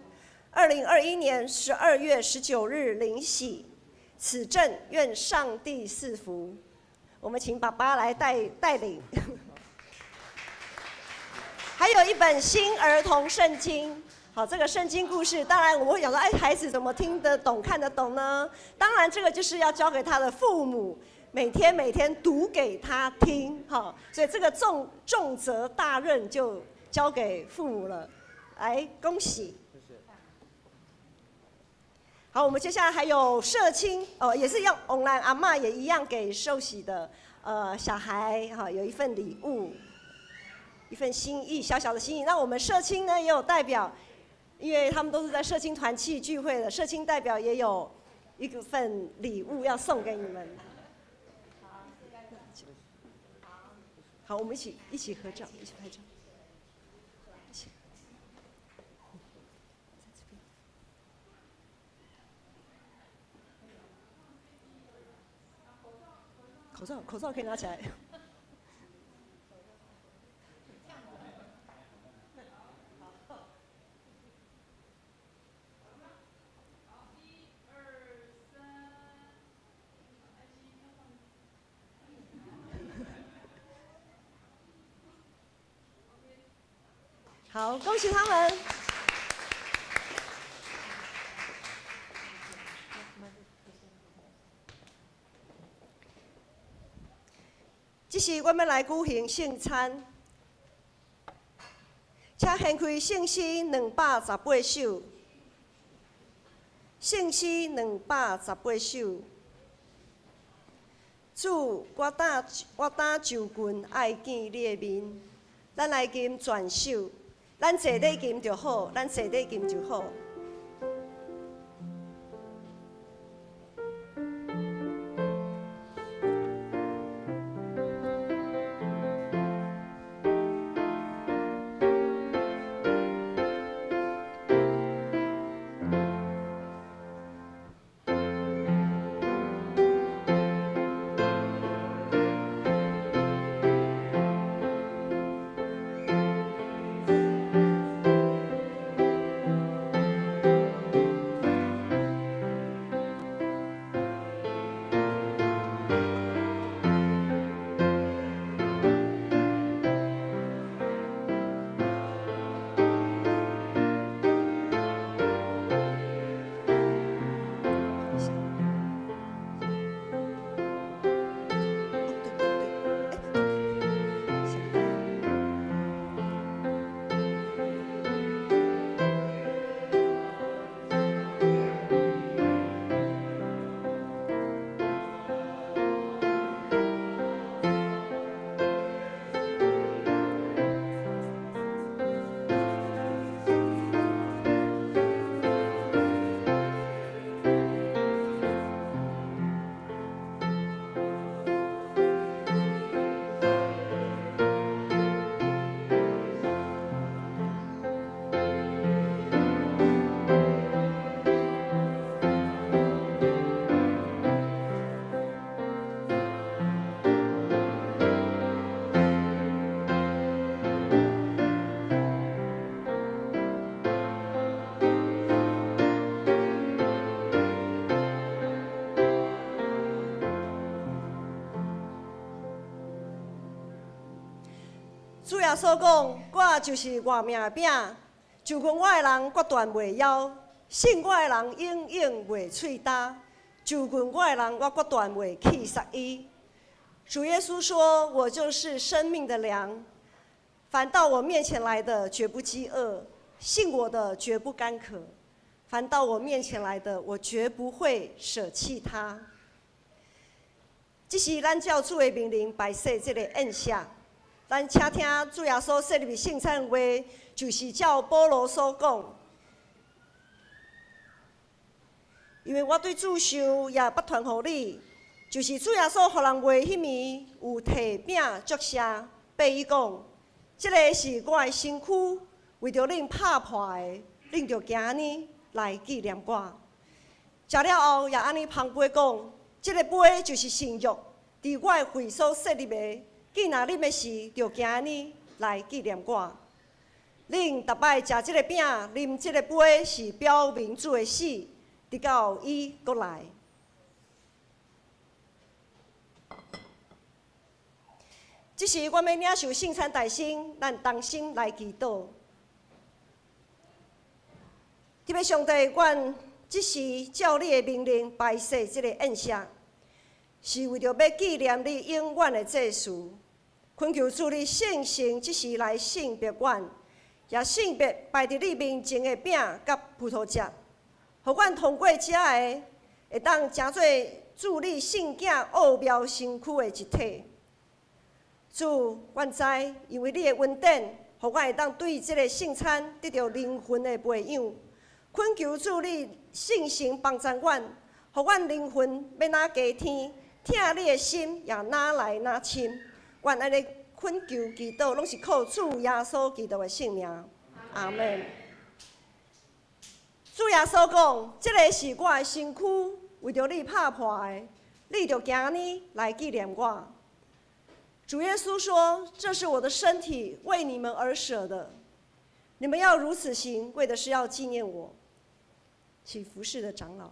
，2021年12月19日领洗，此证愿上帝赐福。我们请爸爸来带领。还有一本新儿童圣经。好，这个圣经故事，当然我们会讲说，哎，孩子怎么听得懂、看得懂呢？当然，这个就是要交给他的父母，每天每天读给他听，哈。所以这个重责大任就交给父母了。来，恭喜！好，我们接下来还有社青哦，也是用online阿嬷也一样给受洗的小孩哈，有一份礼物，一份心意，小小的心意。那我们社青呢也有代表。因为他们都是在社青团契聚会的，社青代表也有一份礼物要送给你们。好，我们一起合照，一起拍照。一起。口罩，口罩可以拿起来。好，恭喜他们。這時，阮欲來舉行聖餐，請掀開聖詩218首，聖詩218首。主，我當就近愛見你的面，咱來吟全首，咱坐咧吟就好，咱坐咧吟就好。主耶穌講：我就是活命的餅，就近我的人決斷袂枵，信我的人永遠袂喙焦。就近我的人，我決斷袂棄殺伊。主耶穌說：我就是生命的糧，凡到我面前來的，絕不飢餓；信我的，絕不乾渴。凡到我面前來的，我絕不會捨棄他。這是咱照主的命令擺設這个宴席。咱請聽主耶穌設立聖餐的話，就是照保羅所講。因為我對主受，也捌傳予你，就是主耶穌予人賣彼暝，有提餅祝謝，擘伊講：這个是我的身軀，為著恁拍破的，恁著行按呢來紀念我。食了後，也按呢捧杯講：這个杯就是新約，佇我的血所設立的。既若啉的時，就行按呢來紀念我。恁逐擺食這个餅、啉這个杯，是表明主的死，直到伊閣來。這時，阮欲領受聖餐大聖，咱同心來祈禱。天父上帝，阮這時照你的命令擺設這個宴席，是為著欲紀念你永遠的祭司。懇求主你聖神這時來聖別阮，也聖別擺佇你面前的餅佮葡萄汁，予阮通過這个，會當成做主你聖子奧妙身軀的一體。主，阮知，因為你的恩典，予阮會當對這个聖餐得著靈魂的培養。懇求主你聖神幫助阮，予阮靈魂欲若加添，疼你的心也愈來愈深。阮按呢懇求祈禱，攏是靠主耶穌基督的聖名。阿們。主耶穌講：這个是我的身軀，為著你拍破的，你著行按呢來紀念我。主耶穌說：這是我的身體，為你們而捨的，你們要如此行，為的是要紀念我。請服侍的長老。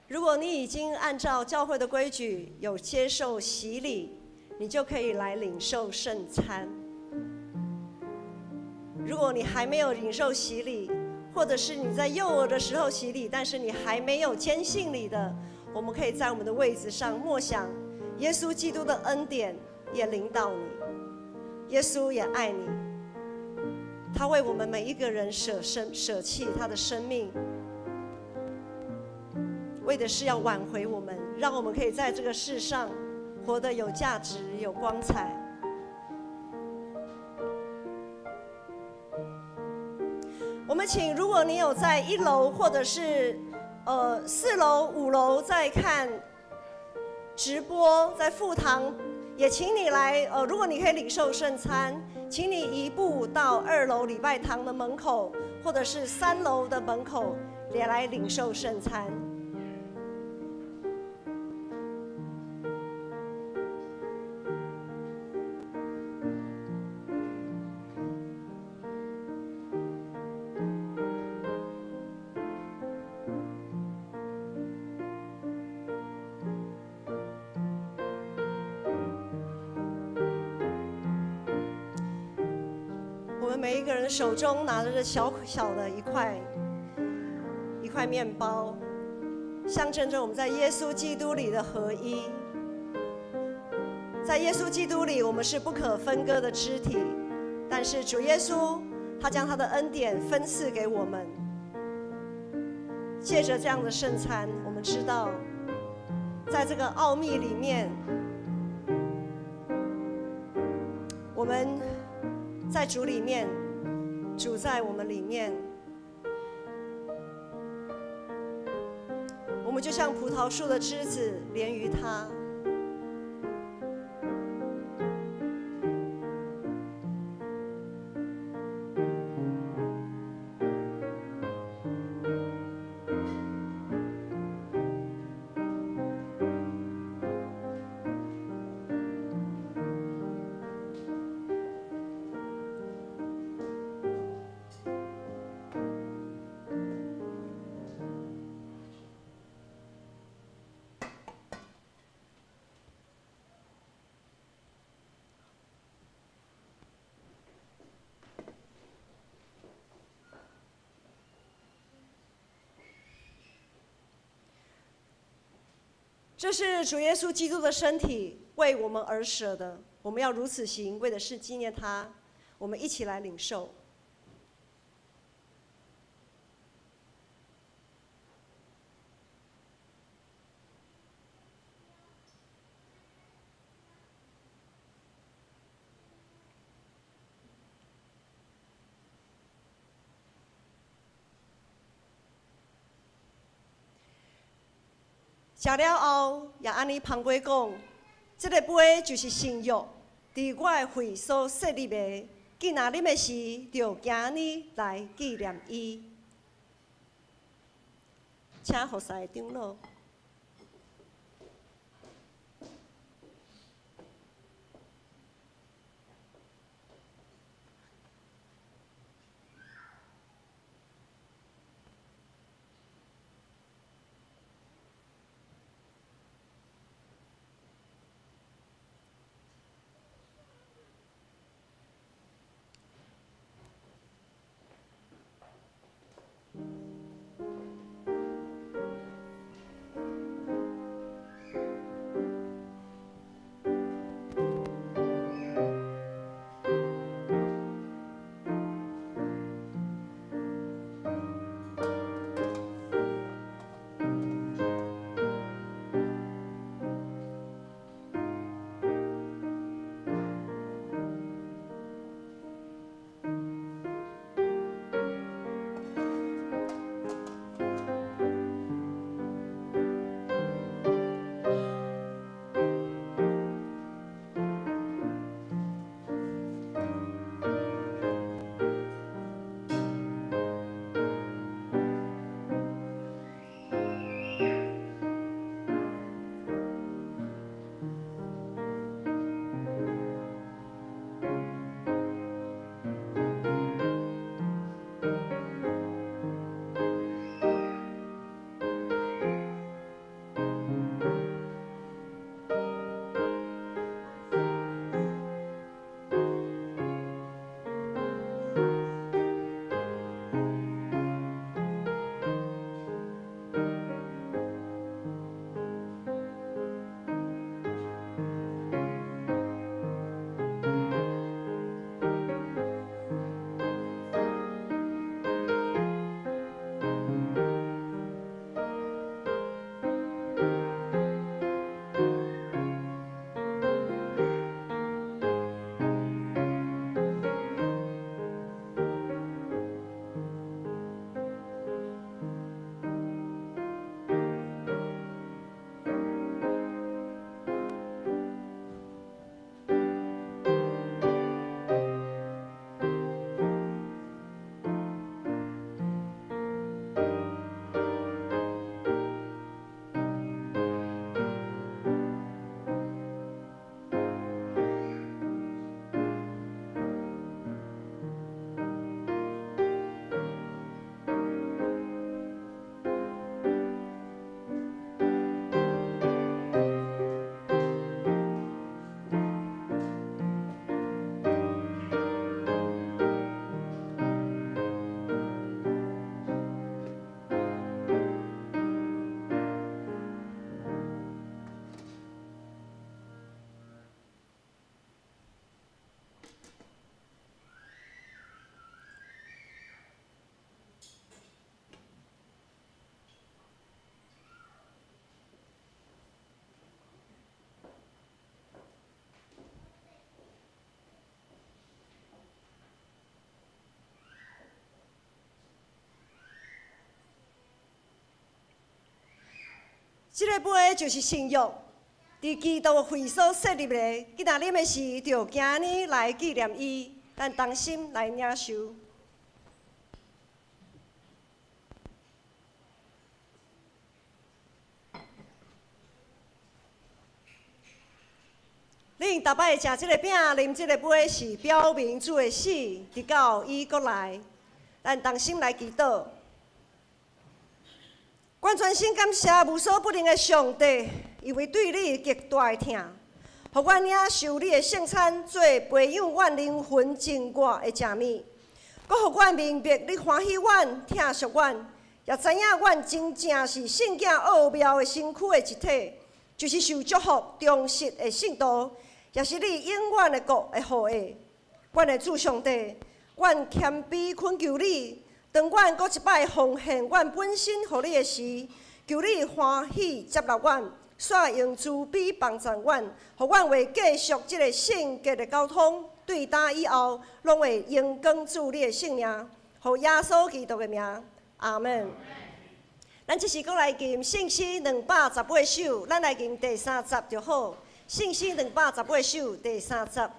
如果你已經按照教會的規矩有接受洗禮，你就可以來領受聖餐。如果你還沒有領受洗禮，或者是你在幼兒的時候洗禮，但是你還沒有堅信禮的，我們可以在我們的位子上默想耶穌基督的恩典也臨到你，耶穌也愛你，他為我們每一個人捨身捨棄他的生命，為的是要挽回我們，讓我們可以在這個世上活得有價值、有光彩。我們請，如果你有在一樓或者是4樓、5樓在看直播，在副堂，也請你來。如果你可以領受聖餐，請你移步到2樓禮拜堂的門口，或者是3樓的門口，也來領受聖餐。每一個人手中拿着這小小的一塊一塊麵包，象徵着我們在耶穌基督裡的合一。在耶穌基督裡，我們是不可分割的肢體，但是主耶穌他將他的恩典分賜給我們。借着這樣的聖餐，我們知道，在這個奧秘裡面，我們在主裡面，主在我們裡面，我們就像葡萄樹的枝子連於他。這是主耶穌基督的身體，為我們而捨的。我們要如此行，為的是紀念他。我們一起來領受。食了後，也按呢捧杯講：這个杯就是新約，佇我的血所設立的。既若啉的時，就行呢來紀念伊。請服侍的長老。這个杯就是新約，佇基督會所設立的。今仔啉的時，就今日來紀念伊，咱同心來領受。恁逐擺食這个餅、啉這个杯，是表明主的死，直到伊閣來。咱同心來祈禱。阮全心感謝無所不能的上帝，因為對你極大的疼，予阮領受你的聖餐，做培養阮靈魂真我的食物，閣予阮明白你歡喜阮、疼惜阮，也知影阮真正是聖潔奧妙的身軀的一體，就是受祝福、忠實的聖徒，也是你永遠的國的後裔。阮的主上帝，阮謙卑懇求你。當阮閣一擺奉獻阮本身予你的時，求你歡喜接納阮，煞用慈悲幫助阮，予阮會繼續這個聖潔的交通，對今以後，攏會榮光主你的聖名，予耶穌基督的名，阿們。咱這時閣來吟聖詩218首，咱來吟第三節就好。聖詩218首第三節。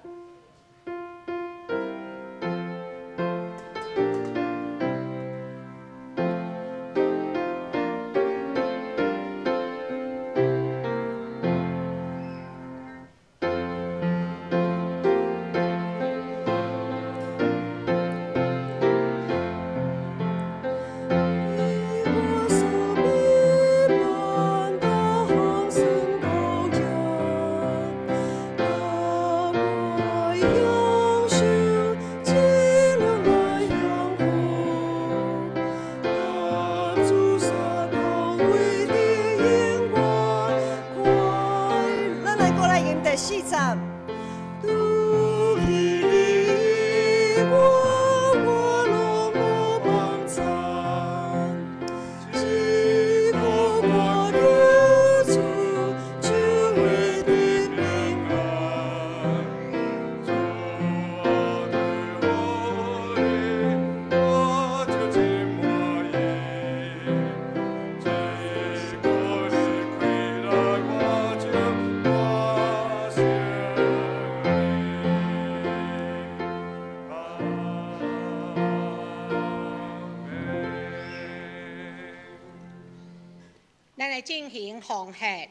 咱來進行奉獻，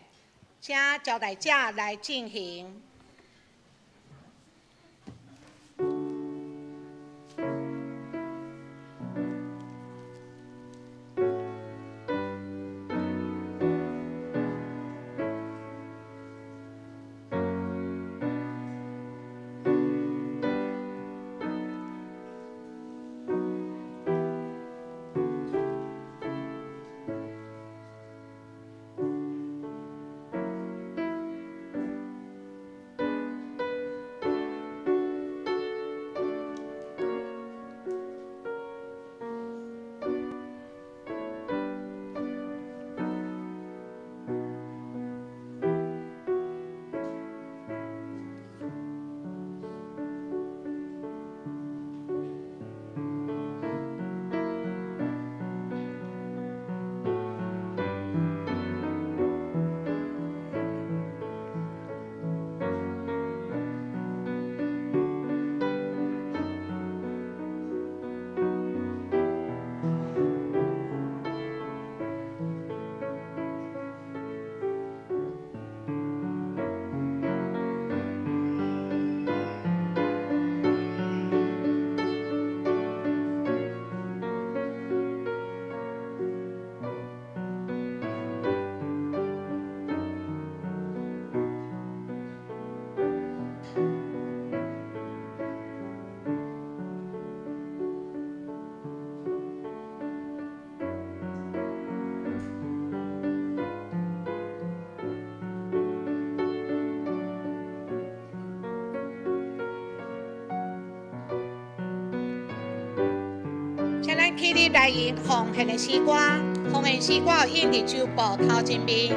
請招待者來進行。請咱起立來吟奉獻的詩歌，奉獻詩歌有印佇周報頭前面。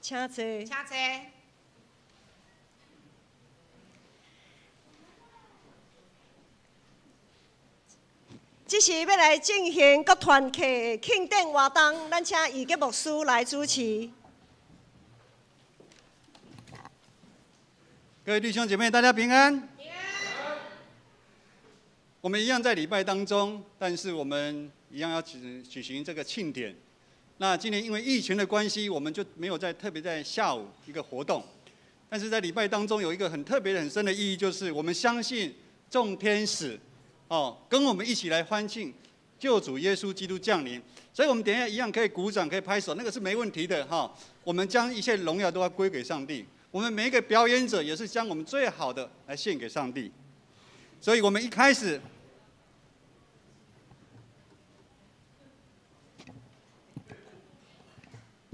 請坐。請坐。這時欲來進行各團體的慶典活動，咱請義傑牧師來主持。各位弟兄姐妹，大家平安。平安。我們一樣在禮拜當中，但是我們一樣要舉行這個慶典。那今年因為疫情的關係，我們就沒有在特別在下午一個活動，但是在禮拜當中有一個很特別、很深的意義，就是我們相信眾天使哦，跟我們一起來歡慶救主耶穌基督降臨。所以，我們等一下一樣可以鼓掌、可以拍手，那個是沒問題的哈。我們將一切榮耀都要歸給上帝。我們每一個表演者也是將我們最好的來獻給上帝。所以我們一開始。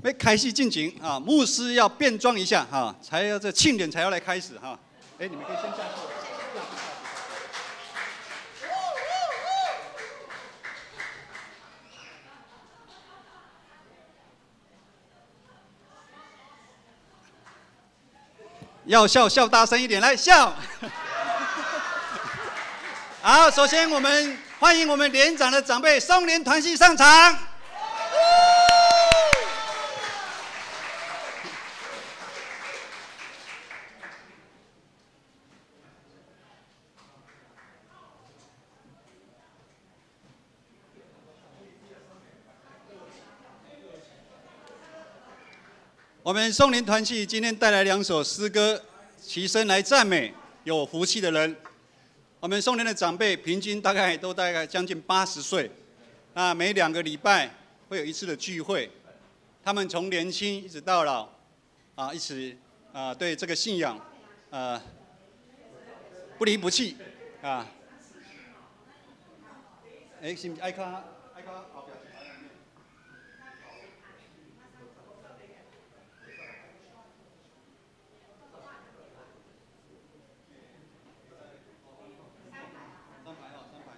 欲開始進行啊，牧師要變裝一下哈，才要這慶典才要來開始哈。哎，你們可以先下去。要笑笑大聲一點，來笑。好，首先我們歡迎我們年長的長輩松林團契上場。我們松林團契今天帶來兩首詩歌，齊聲來讚美有福氣的人。我們松林的長輩平均大概都大概將近80歲，那每2個禮拜會有一次的聚會，他們從年輕一直到老，啊，一直啊對這個信仰，不離不棄啊。哎，是毋是愛較愛較後壁？三排哦，三排。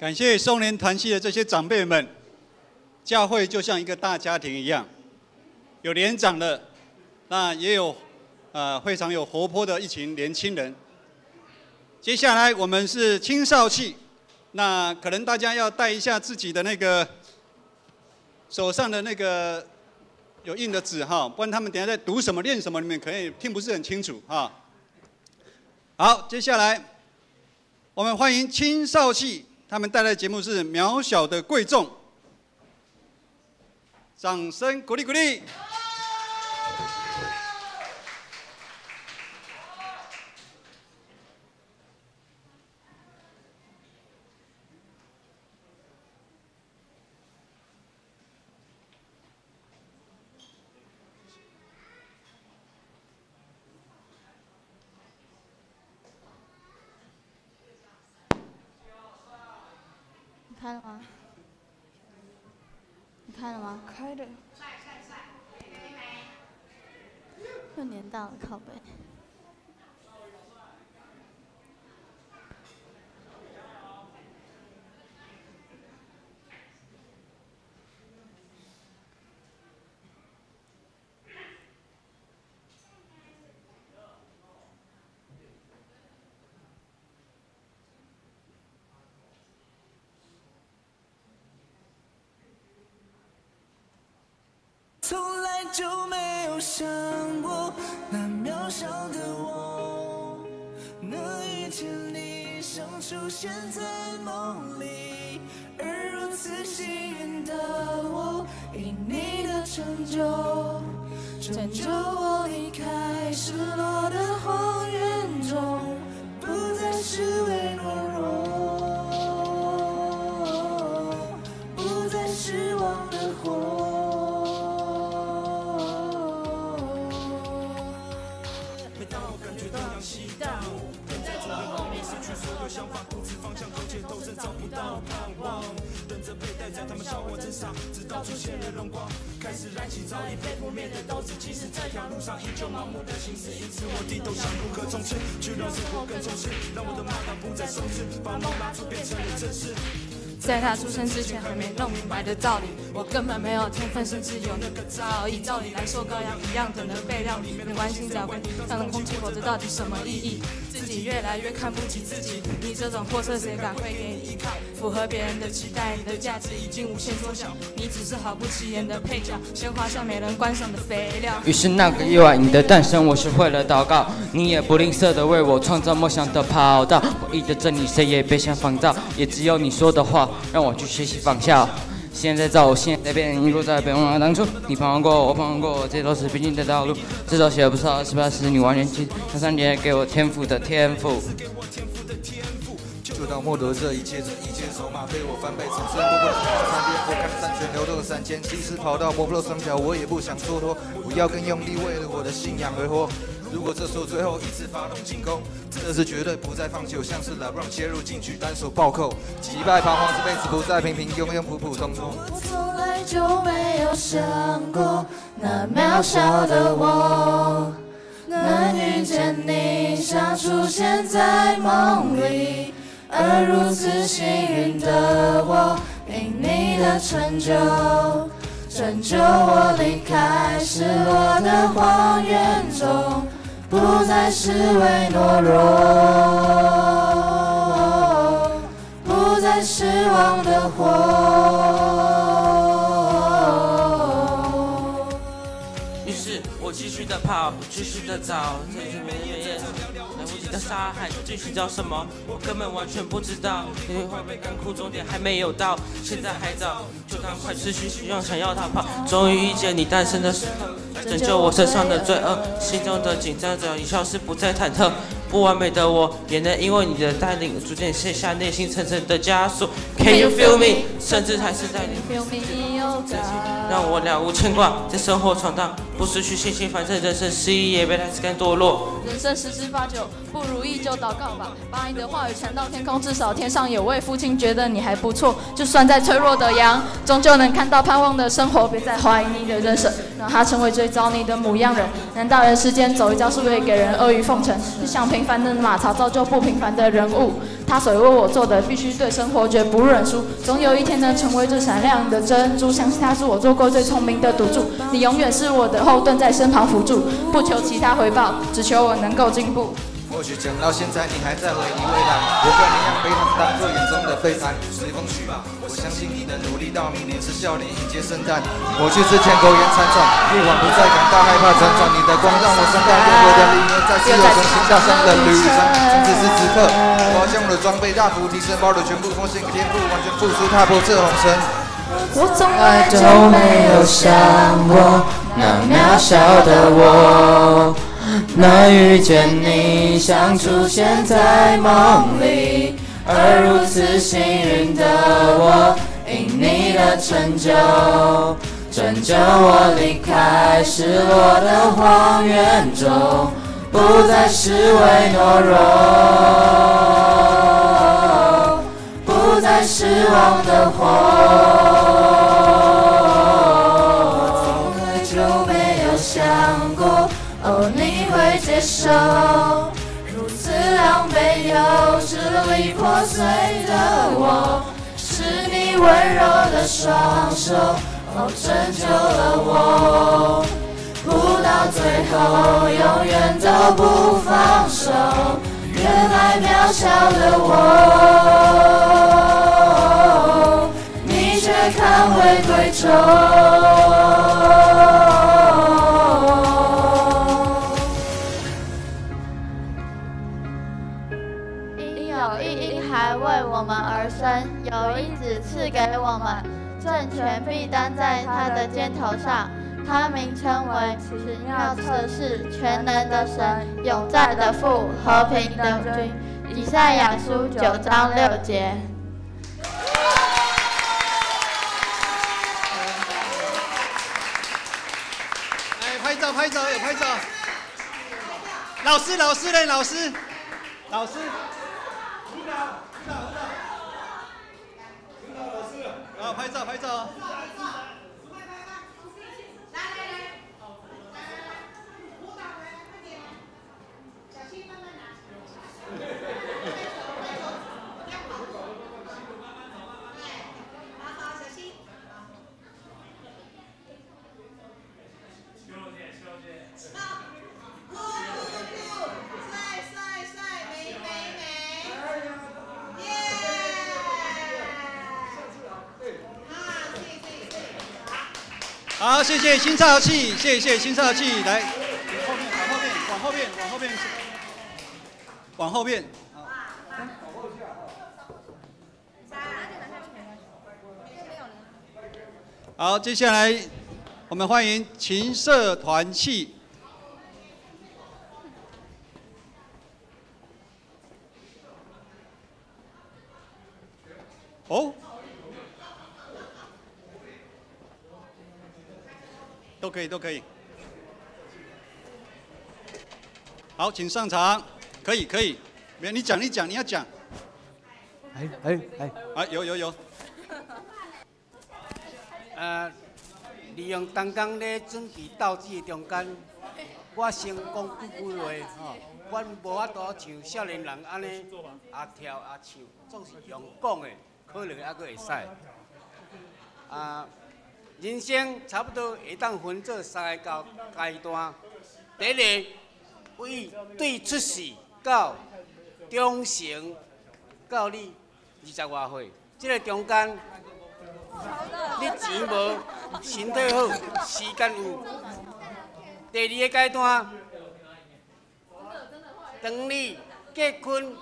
感谢松年团契的这些长辈们，教会就像一个大家庭一样，有年长的，那也有非常有活泼的一群年轻人。接下来我们是青少契，那可能大家要带一下自己的那个手上的那个有印的纸哈，不然他们等下在读什么念什么，你们可以听不是很清楚哈。好，接下来我们欢迎青少契。他们带来的节目是《渺小的贵重》，掌声鼓励鼓励。开了吗？你开了吗？开了。又年到了，靠北。从来就没有想过那渺小的我，能遇见你像出现在梦里，而如此幸运的我，因你的拯救，拯救我离开失落的荒原中，不再是为懦弱，不再失望的活。想法不知方向，苟且偷生，找不到盼望，等着被带在他们笑我真傻，直到出现了荣光，开始燃起早已被扑灭的斗志。即使这条路上依旧盲目的行驶，因此我低头想如何冲刺，去让生活更充实，让我的马达不再松弛，把梦拉出变成了真实。在他出生之前还没弄明白的道理，我根本没有天分，甚至有那个造诣。照理来说，羔羊一样等着被料理，没关心在关上的空气活着到底什么意义？自己越来越看不起自己，你这种货色谁敢会给你依靠？符合别人的期待，你的价值已经无限缩小，你只是毫不起眼的配角，鲜花上没人观赏的肥料。于是那个夜晚，你的诞生，我学会了祷告，你也不吝啬的为我创造梦想的跑道。唯一的真理，谁也别想仿造，也只有你说的话。让我去学习仿效。现在走，现在变，一路在变。忘了当初你盼望过，我盼望过，这都是必经的道路。这首写了不少18时，你完全记。那三年给我天赋的天赋。就当获得这一切，这一切筹码被我翻倍，从生不过三边，我看山泉流动的山间，即使跑到磨破双脚，我也不想蹉跎。我要更用力，为了我的信仰而活。如果这是我最后一次发动进攻，这次绝对不再放弃。我像是 LeBron 切入禁区，单手暴扣，击败彷徨，这辈子不再平平庸庸、普普通通。我从来就没有想过，那渺小的我，能遇见你，像出现在梦里，而如此幸运的我，因你的成就，拯救我离开失落的荒原中。不再是为懦弱，不再失望的活。于是我继续的跑，继续的找，这是没人来不及的沙海，究竟寻找什么？我根本完全不知道。因为会被干枯，终点还没有到，现在还早，就当快失去希望，想要逃跑。终于遇见你诞生的时刻。拯救我身上的罪恶，心中的紧张早已消失，不再忐忑。不完美的我，也能因为你的带领，逐渐卸下内心层层的枷锁。Can you feel me？甚至还是在你，让我了无牵挂，在生活闯荡，不失去信心，反正人生失意也别太自甘堕落。人生十之八九不如意就祷告吧，把你的话语传到天空，至少天上有位父亲觉得你还不错。就算再脆弱的羊，终究能看到盼望的生活。别再怀疑你的人生，让它成为最糟你的模样人。难道人世间走一遭是为给人阿谀奉承？你想平平凡的马槽造就不平凡的人物。他所为我做的，必须对生活绝不认输。总有一天能成为最闪亮的珍珠。相信他是我做过最聪明的赌注。你永远是我的后盾，在身旁辅助，不求其他回报，只求我能够进步。或许讲到现在，你还在回忆未来。我跟你一样被他们当作眼中的废材，随风去吧。我相信你的努力，到明年是笑脸迎接圣诞。我去之前苟延残喘，夜晚不再感到害怕辗转。你的光让我伤感，用我的理念再次有重新踏上了旅程。从此时此刻，我要将我的装备大幅提升，把我的全部奉献给天赋，完全付出，踏破这红尘。我从来就没有想过，那渺小的我能遇见你，像出现在梦里，而如此幸运的我，因你的成就，拯救我离开失落的荒原中，不再是为懦弱，不再失望的活。我从来就没有想过，哦，你会接受如此狼狈又支离破碎的我，是你温柔的双手，哦，拯救了我，不到最后永远都不放手。原来渺小的我，你却看为贵重。为我们而生，有一子赐给我们，政权必担在他的肩头上。他名称为奇妙策士、全能的神、永在的父、和平的君。以赛亚书9章6节。哎，拍照拍照，有拍照。老师老师嘞，老师，老师。好，拍照拍照。来来来，来来来，舞蹈来，快点，小心慢慢拿。好好，小心。好，酷酷酷，帅帅帅，美美美，耶！好，谢谢新少气，谢谢新少气，来，后面，往后面，往后面，往后面，往后面。好，接下来我们欢迎琴社团契。哦。都可以，都可以。好，请上场。可以，可以。没有，你讲，你讲，你要讲。哎哎哎！啊，有有有。利用当工咧准备斗志的中间，我先讲几句话吼。阮无法度像少年人按呢，也跳也唱，总是用讲的，可能犹阁会使。啊。人生差不多会当分做三个阶段。第一个，为对出世到长成到你20外岁，这个中间，你钱无，身体好，时间有。第二个阶段，当你结婚、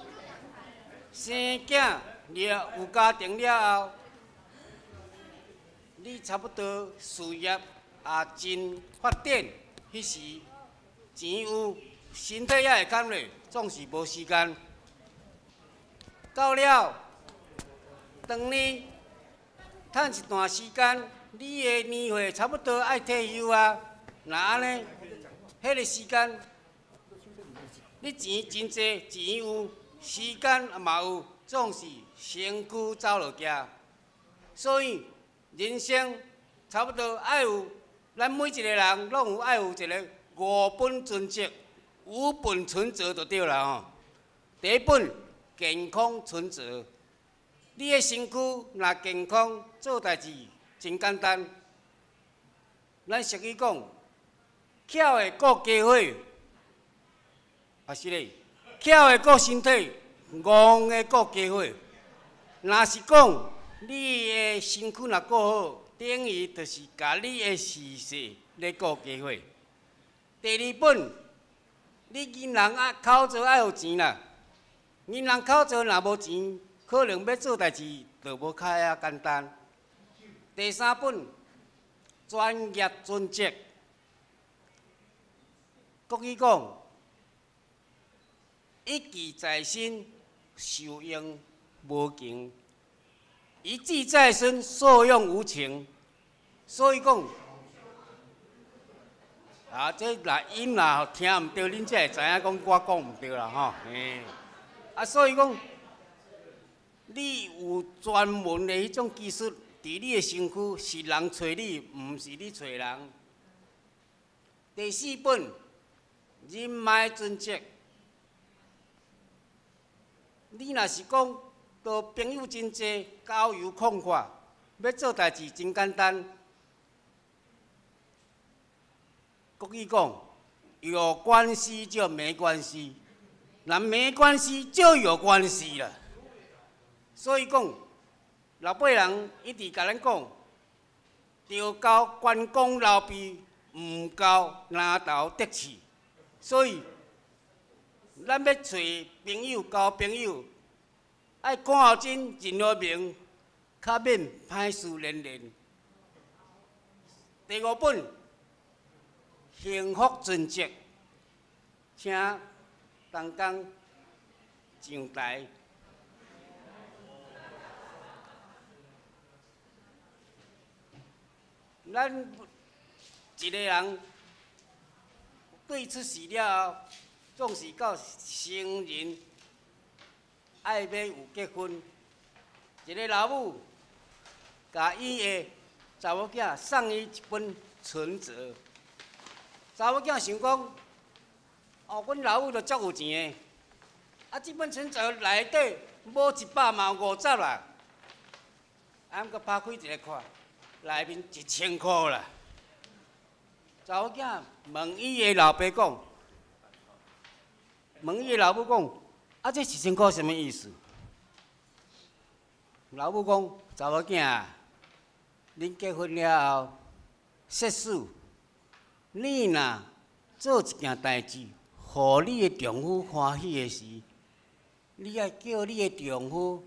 生囝了，有家庭了后。你差不多事业也真发展，彼时钱有，身体也会堪咧，总是无时间。到了，当你趁一段时间，你的年岁差不多爱退休啊，若按呢，彼个时间，你钱真济，钱有，时间也嘛有，总是身躯走落去。所以。人生差不多爱有，咱每一个人拢有爱有一个五本存折，五本存折就对了吼。第一本健康存折，你的身躯若健康，做代志真简单。咱俗语讲，巧的顾家伙，啊是咧，巧的顾身体，戆的顾家伙。若是讲你的身躯若顾好，等于就是共你的时势咧顾家伙。第二本，你银行啊口座爱有钱啦，银行口座若无钱，可能欲做代志就无较遐简单。第三本，专业准则，国语讲，一技在身，受用无穷；一技在身，受用无穷。所以讲，啊，这若音若听毋著，恁才会知影讲我讲毋著啦吼。嘿，啊，所以讲，你有专门的彼种技术，伫你的身躯是人揣你，毋是你揣人。第四本，人脉准则。你若是讲交朋友真济，交游广阔，欲做代志真简单。国语讲，有关系就没关系，若没关系就有关系啦。所以讲，老辈人一直共咱讲，著交关公刘备，毋交南投德士。所以，咱欲揣朋友、交朋友，爱看真认好明，较免歹事连连。第五本，幸福存折，请同工上台。咱一个人对出世了后，总是到成人，爱欲有结婚。一个老母，共伊的查某囝送伊一本存折。查某囝想讲，哦，阮老母都足有钱的，啊，这本存折内底无100嘛有50啦。啊，毋过拍开一个看，内面1000箍啦。查某囝问伊的老爸讲，问伊的老母讲，啊，这1000箍啥物意思？老母讲，查某囝啊，恁结婚了后，设使你若做一件代志，予你的丈夫欢喜的时，你爱叫你的丈夫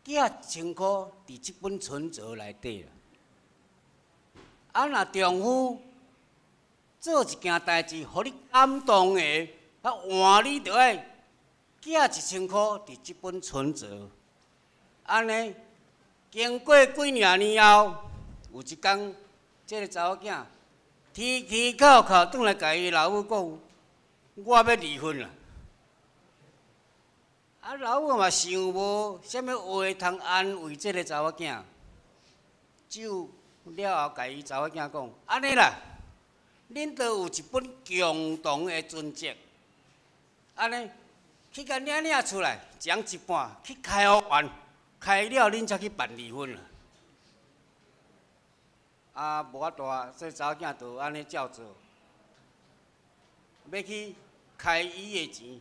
寄1000箍伫这本存折内底啦。啊，若丈夫做一件代志，予你感动的，啊，换你就爱寄1000箍伫这本存折。按呢，经过几若年后，有一工，这个查某囝啼啼哭哭转来，共伊老母讲：我欲离婚啦！啊，老母嘛想无啥物话通安慰这个查某囝，就了后，共伊查某囝讲：按呢啦，恁都有一本共同的存折，按呢去共领领出来，一人一半去开予完，开了恁才去办离婚啦。啊，无法度啊，这查某囝就按呢照做，欲去开伊的钱，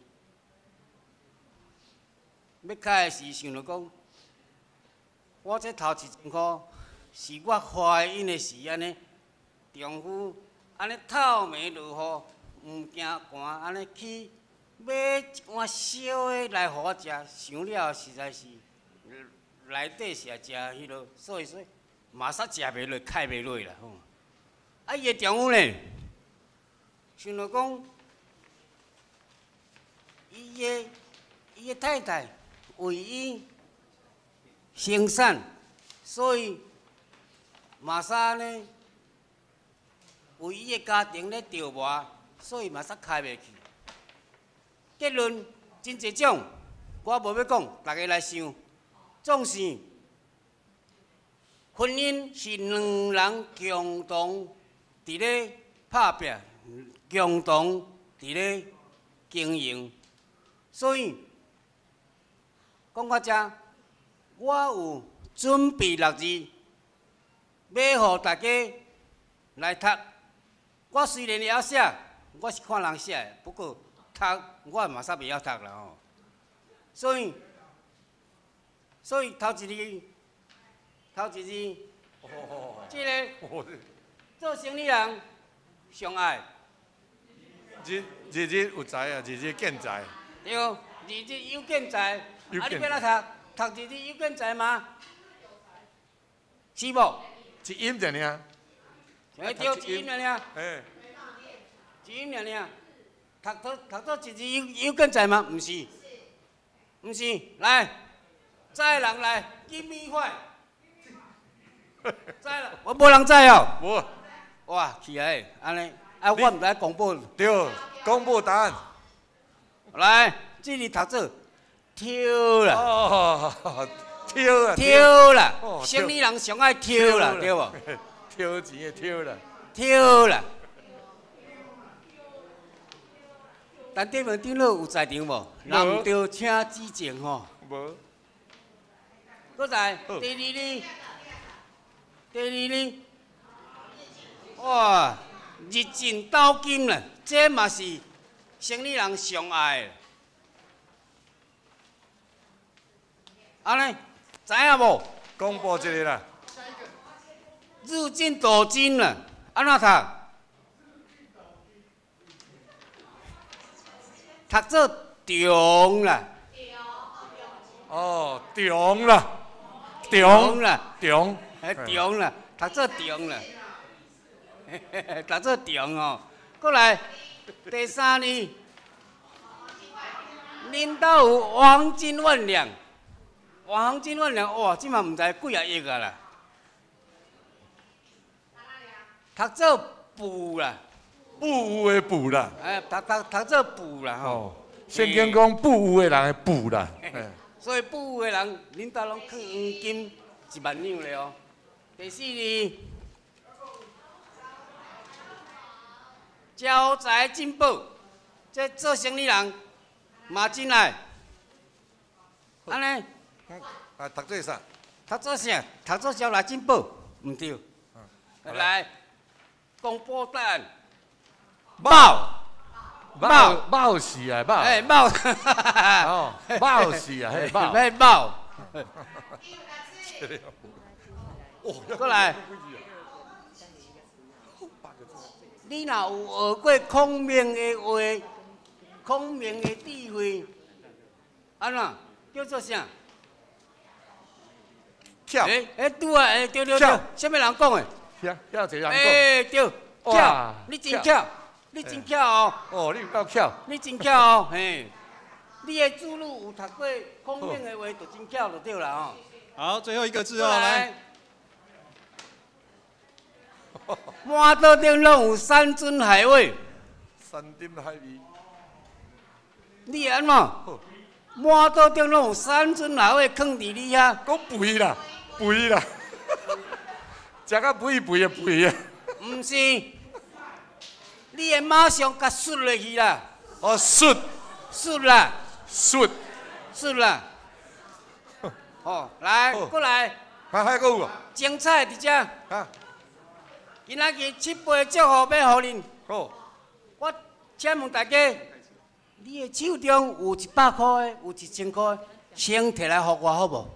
欲开的时想著讲，我这头1000箍是我怀孕的时按呢，丈夫按呢透暝落雨，毋惊寒，按呢去买一碗烧的来予我食，想了实在是内底是诚彼落，所以说嘛煞食袂落，开袂落啦吼。啊，伊的丈夫呢，想著讲，伊的太太为伊生产，所以嘛使呢为伊的家庭咧著磨，所以嘛煞开袂去。结论真济种，我无欲讲，逐家来想。总是婚姻是两人共同伫咧拍拚，共同伫咧经营。所以讲到遮，我有准备六字，欲予大家来读。我虽然会晓写，我是看人写的，不过读我嘛煞袂晓读啦吼。所以头一字，头一字，这个做生理人上爱。日日日有财啊，日日见财。对，日日有见财。啊，你欲按怎读？读日日有见财吗？是无？一音就尔。哎，对，一音尔尔。哎。一音尔尔。读做读做一日有见财吗？毋是，毋是。来，知的人来，give me five。知啦，我无人知哦。无。哇，起来，按呢，啊，我毋知公布。对，公布答案。来，这字读做抽啦。哦，抽啊。抽啦，生理人上爱抽啦，对无？抽钱的抽啦。抽啦。陈德文长老有在场无？若毋对，请指正吼。无。阁来，第二字，第二字，哇，日进斗金啦，这嘛是生理人上爱的。按呢，知影无？公布一个啦。日进斗金啦，按怎读？读做中啦。哦，中啦，中啦，中，哎，中啦，读做中啦，读做中哦。过来，第三字，恁兜有黄金万两，黄金万两，哇，这嘛毋知几啊亿啊啦。读做富啦。富有的富啦。哎，读做富啦吼。圣经讲富有的人的富啦。所以富有的人，恁兜拢囥黄金1万两咧哦。第四字，招财进宝，这做生意人嘛真爱。按呢？啊，读做啥？读做啥？读做招财进宝，毋对。来，公布答案。猫，猫，猫是啊，猫。哎，猫。哦，猫是啊，嘿，猫。嘿，猫。过来。你若有学过孔明的话，孔明的智慧，按怎叫做啥？巧。哎哎，拄啊，哎，对对对，啥物人讲的？遐遐济人讲。哎，对，巧，你真巧。你真巧哦！哦，你有够巧！你真巧哦，嘿！你的子女有读过孔明的话，就真巧就对啦吼。好，最后一个字哦，来。满桌顶拢有山珍海味。山珍海味。你会按怎？满桌顶拢有山珍海味，囥伫你遐。讲肥啦，肥啦，食甲肥肥的肥啊。毋是。你会马上共摔落去啦！哦，摔，摔啦，摔，摔啦！哦，来，过来。还阁有啊？精彩伫遮。啊。今仔日七倍祝福欲予恁。好。我请问大家，你的手中有100箍的，有1000箍的，先提来予我好无？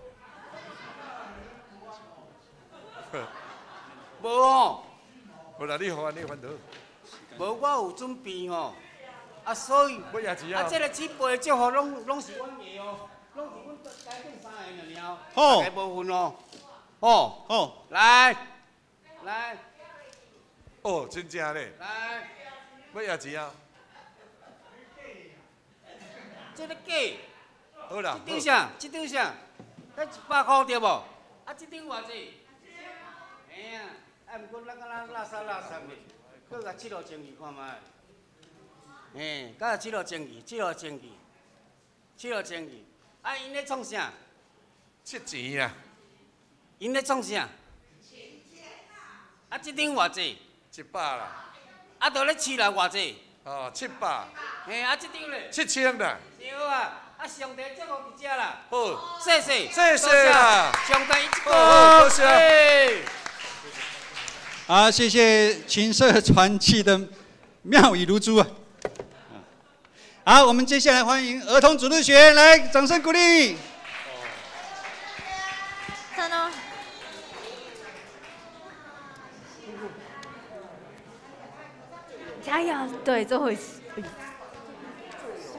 无吼。无啦，你予我，你烦恼。无，我有准备吼，啊，所以啊，这个七倍祝福拢是阮的哦，拢是阮台顶三个尔尔哦，大家无份哦，哦，好，来，来，哦，真正咧，来，欲挹钱啊？这个假，好啦，这张啥？这张啥？彼100箍对无？啊，这张偌济？嘿啊，啊，毋过咱敢若垃圾垃圾的。阁共七路前去看觅，嘿，阁七路前去，七路前去，七路前去。啊，𪜶咧创啥？七钱啊！𪜶咧创啥？啊，这张偌济？100啦。啊，就咧饲啦，偌济？哦，700。嘿，啊，這張咧。7000啦。對啊，啊，上帝祝福佇遮啦。好。謝謝。謝謝啦。上帝一個。好，多謝。好，謝謝琴社傳奇的妙語如珠啊。好，我們接下來歡迎兒童主日學，來，掌聲鼓勵。站哦。加油！對，最後一次。小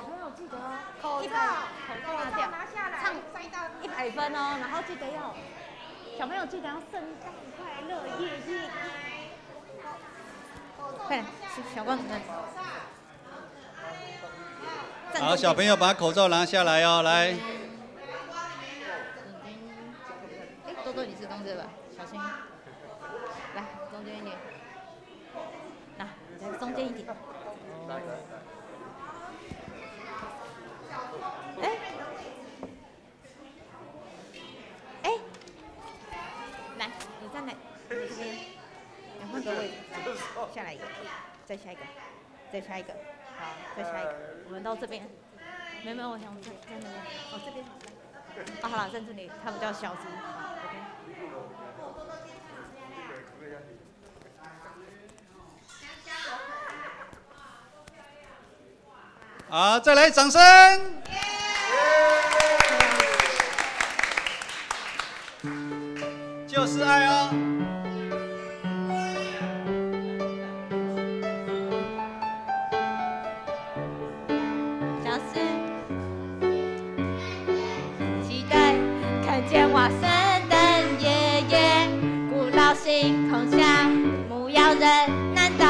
朋友記得哦，口罩拿掉，唱100分哦，然後記得要，小朋友記得要聖誕快樂，耶耶。快點，小光子。好，小朋友把口罩拿下來哦，來。哎，多多你是中間吧？小心，來中間一點，來，在中間一點。哎，哎，來，你站在這邊，你換個位置，下來一個，再下一個，再下一個，好，再下一個，我們到這邊。沒有，我想站那邊，哦，這邊好。啊，好了，站這裡，他比較小只。好，OK。好，再來掌聲。就是愛哦。小事，期待看見我聖誕爺爺，古老星空下，牧羊人難道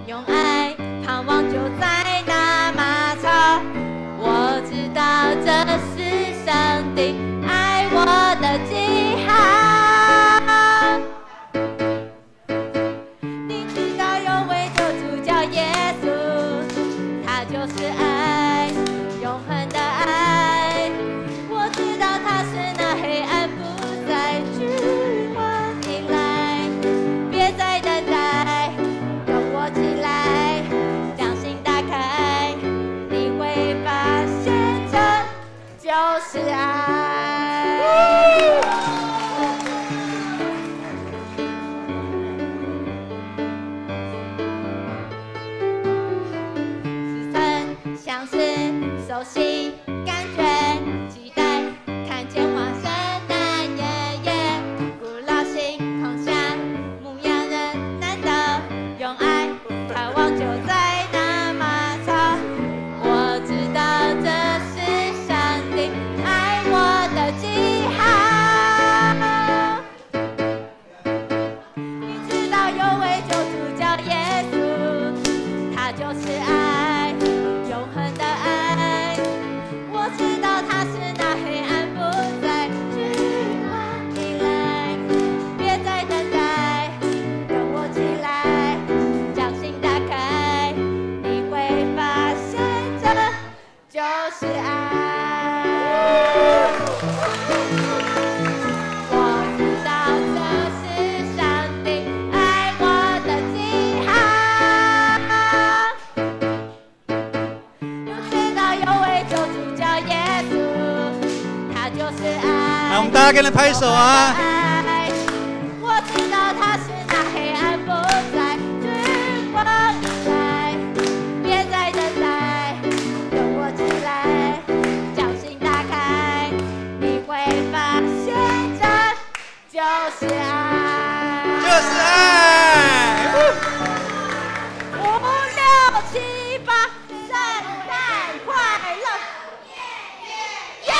用愛盼望就在那馬槽？我知道這是上帝愛我的記號。你知道有位救主叫耶穌，他就是愛，永恆的愛。我知道他是那黑暗不再君王迎來，別再等待，跟我起來，將心打開，你會發現這就是愛。似曾相識，熟悉感覺，期待看見我聖誕爺爺，古老星空下，牧羊人難道用愛盼望就在那馬槽？我知道這是上帝愛我的記號。你知道有位救主叫耶穌，他就是愛，永恆的愛。我知道他是那黑暗不再君王迎來，別再等待，跟我起來，將心打開，你會發現這就是愛。我知道這是上帝愛我的記號。我知道有位救主叫耶穌，他就是愛。來，我們大家跟他拍手啊！我知道他是那黑暗不再君王迎來，別再等待，跟我起來，將心打開，你會發現這就是愛，就是愛。 5、6、7、8，聖誕快樂！耶！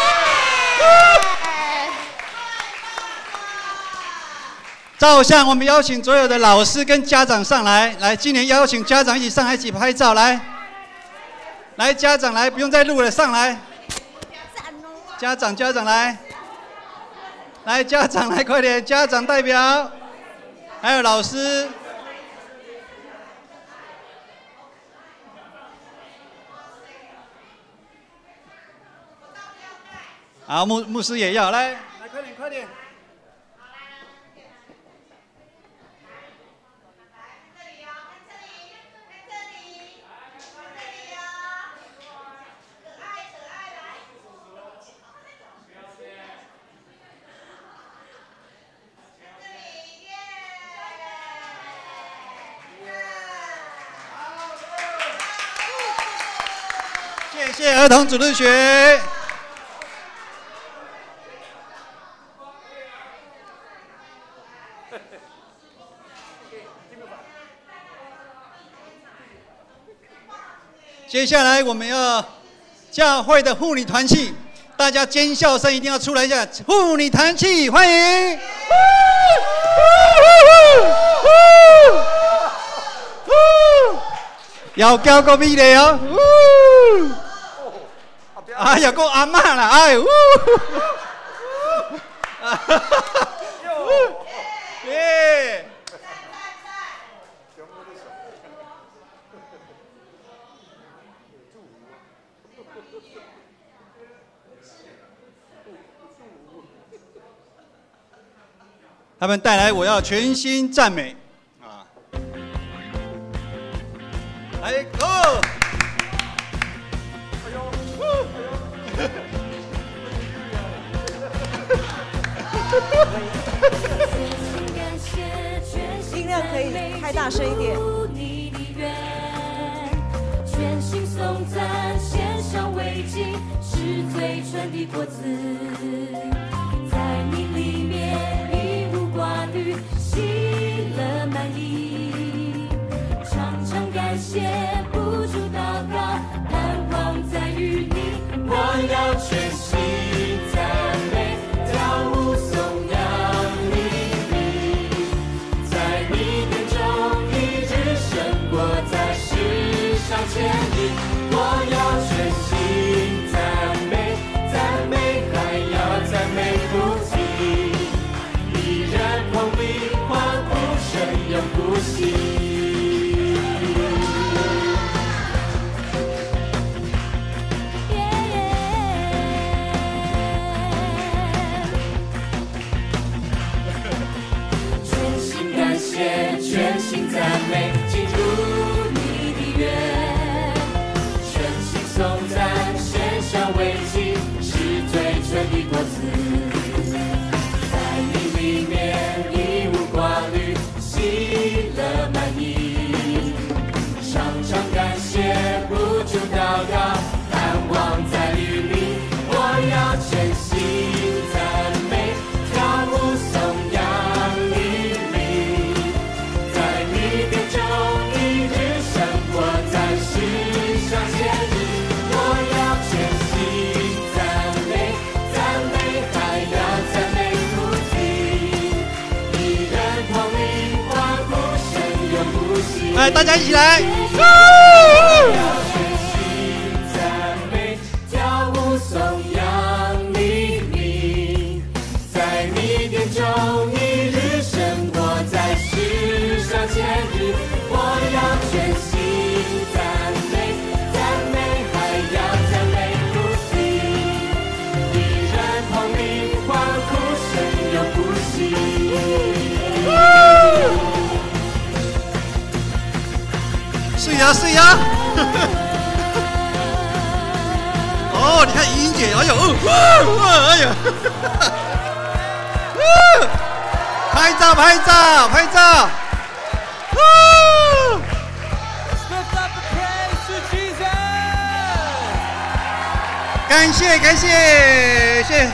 照相，我們邀請所有的老師跟家長上來。來，今年邀請家長一起上來一起拍照。來，來，家長來，不用再錄了，上來。家長，家長來，來，家長來，快點，家長代表，還有老師。好，牧師也要來，來，快點，快點。谢谢儿童主日学。接下来我们要教会的妇女团契，大家尖笑声一定要出来一下！妇女团契，欢迎！要交个美丽哦！哎呀，阁阿嬷啦，哎，呜！耶！他们带来我要全心赞美啊！来，Go！哎呦，音量可以开大声一点。全心颂赞，献上慰藉，是最纯的果子，在你里面一无挂虑，喜乐满溢，常常感谢，不住祷告，盼望在与你。我要全心赞美，跳舞颂扬你名，在你殿中一日胜过在世上千日。我要全心赞美，赞美还要赞美不停，一人捧你欢呼声永不息。全心感谢，全心赞美，进入你的园，全心颂赞，献上慰藉，是最纯的果子，在你里面一无挂虑，喜乐满溢，常常感谢，不住祷告，盼望在与你。我要全心赞美，跳舞颂扬你名，在你殿中一日胜过在世上千日。我要全心赞美，赞美还要赞美不停，一人同你欢呼声永不息。来，大家一起来！我要全心赞美，跳舞颂扬你名，在你殿中一日胜过在世上千日。我要全心赞美，赞美还要赞美不停，一人同你欢呼声永不息。是呀，是呀。哦，你看莹莹姐，哎呦，哦，哎呦，拍照，拍照，拍照。 Lift up a praise to Jesus. 感谢，感谢，谢。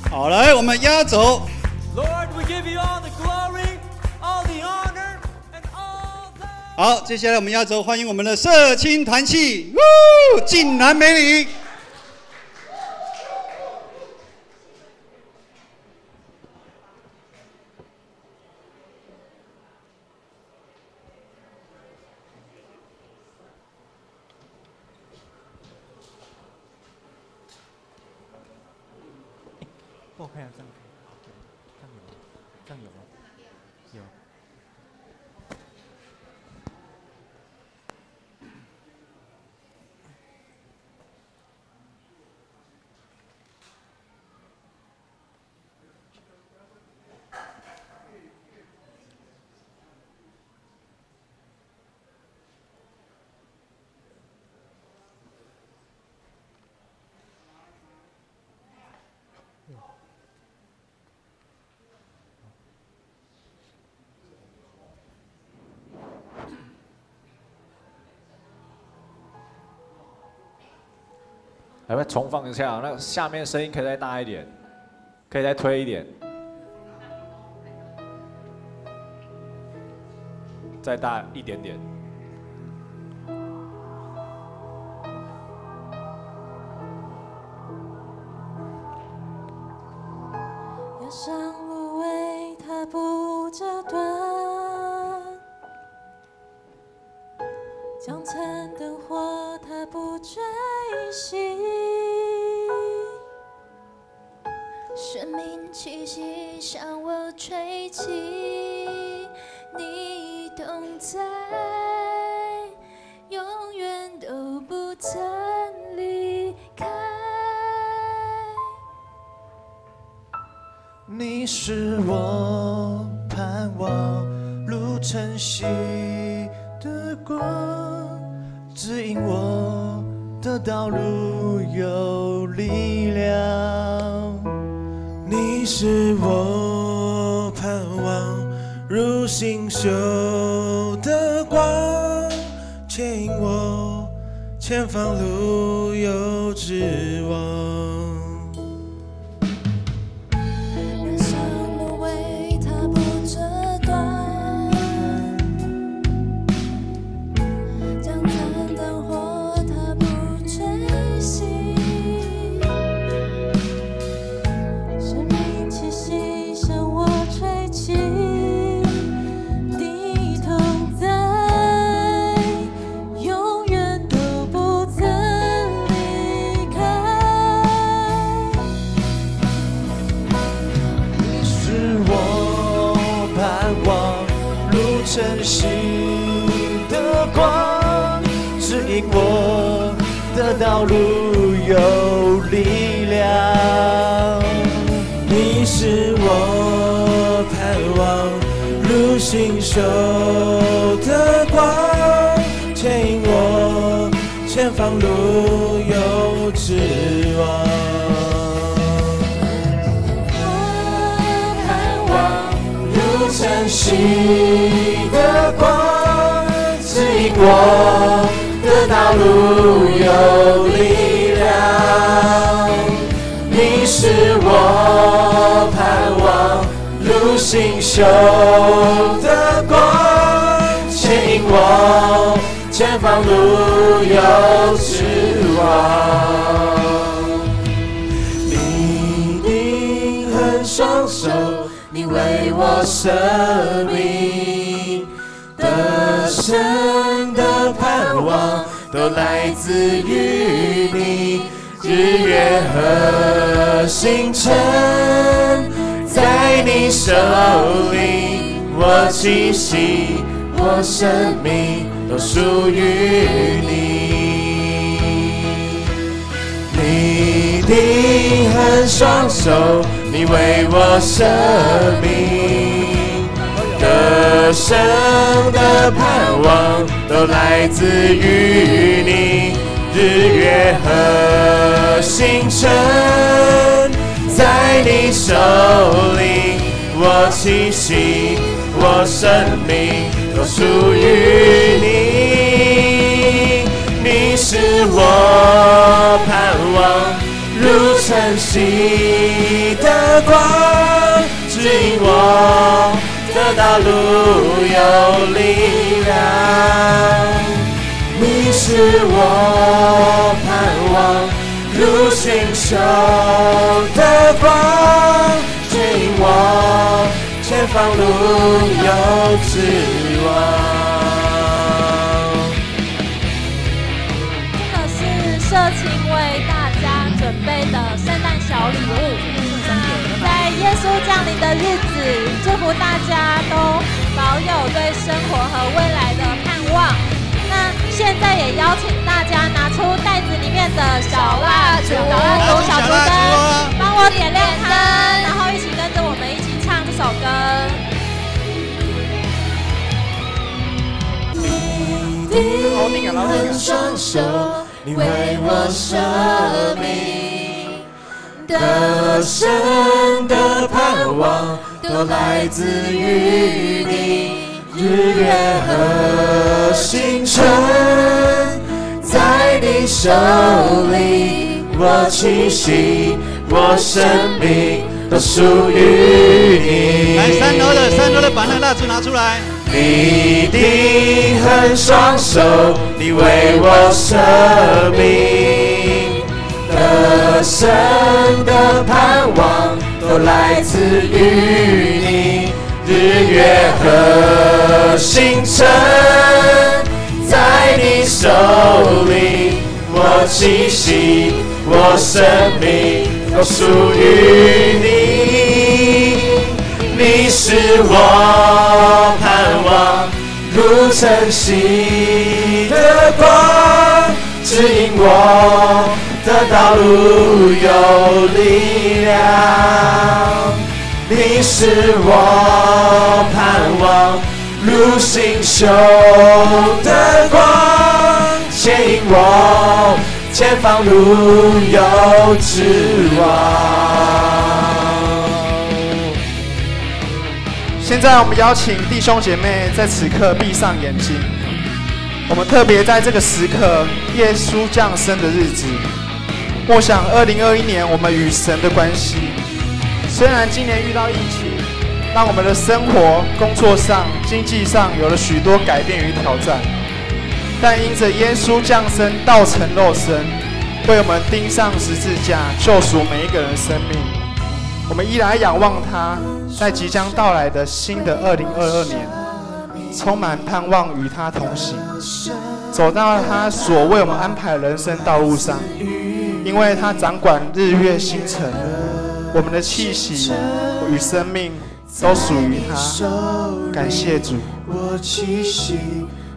好，来，我们压轴。 Lord, we give you all the glory, all the honor, and all the 好，接下来我们压轴欢迎我们的社青团契，晋南美女。我看一下这样可以，这样有吗？这样有吗？有。来，不重放一下，那下面声音可以再大一点，可以再推一点，再大一点点。压上芦苇，它不折断；将残灯火，它不吹熄。生命气息向我吹起，你同在，永远都不曾离开。你是我盼望路晨曦的光，指引我的道路有力量。你是我盼望如星宿的光，牵引我前方路有指望。压上芦苇，它不折断；将残灯火，它不吹熄。生命气息向我吹起，你同在，永远都不曾离开。你是我盼望如晨曦的光，指引我的道路有力量。你是我盼望如星宿的光，牵引我前方路有指望。盼望如晨曦的光，指引我的道路有力量。你是我盼望如星宿的光，牵引我前方路有指望。你定恒双手，你为我生命得胜的盼望，都来自于你。日月和星辰在你手里，我气息，我生命都属于你。你定恒双手，你为我生命得胜的盼望，都来自于你。日月和星辰在你手里，我气息，我生命都属于你。你是我盼望如晨曦的光，指引我的道路有力量。你是我盼望如星宿的光，指引我前方路有指望。这个是社青为大家准备的圣诞小礼物。在耶稣降临的日子，祝福大家都保有对生活和未来的盼望。那现在也邀请大家拿出袋子里面的小蜡烛、小烛灯，帮我点亮它，然后一起跟着我们一起唱这首歌。你定恒双手，你为我生命得胜的盼望，都来自于你。日月和星辰在你手里，我我气息，我生命都属于你。来，三楼的，三楼的，把那个蜡烛拿出来。你钉痕双手，你为我舍命，得胜的盼望都来自于你。日月和星辰在你手里，我气息，我生命都属于你。你是我盼望，如晨曦的光，指引我的道路有力量。你是我盼望，如星宿的光，牵引我前方路有指望。现在我们邀请弟兄姐妹在此刻闭上眼睛。我们特别在这个时刻，耶稣降生的日子，默想2021年我们与神的关系。虽然今年遇到疫情，让我们的生活、工作上、经济上有了许多改变与挑战，但因着耶稣降生道成肉身，为我们钉上十字架，救赎每一个人生命。我们依然仰望他，在即将到来的新的2022年，充满盼望与他同行，走到他所为我们安排的人生道路上，因为他掌管日月星辰，我们的气息与生命都属于他。感谢主。我气息，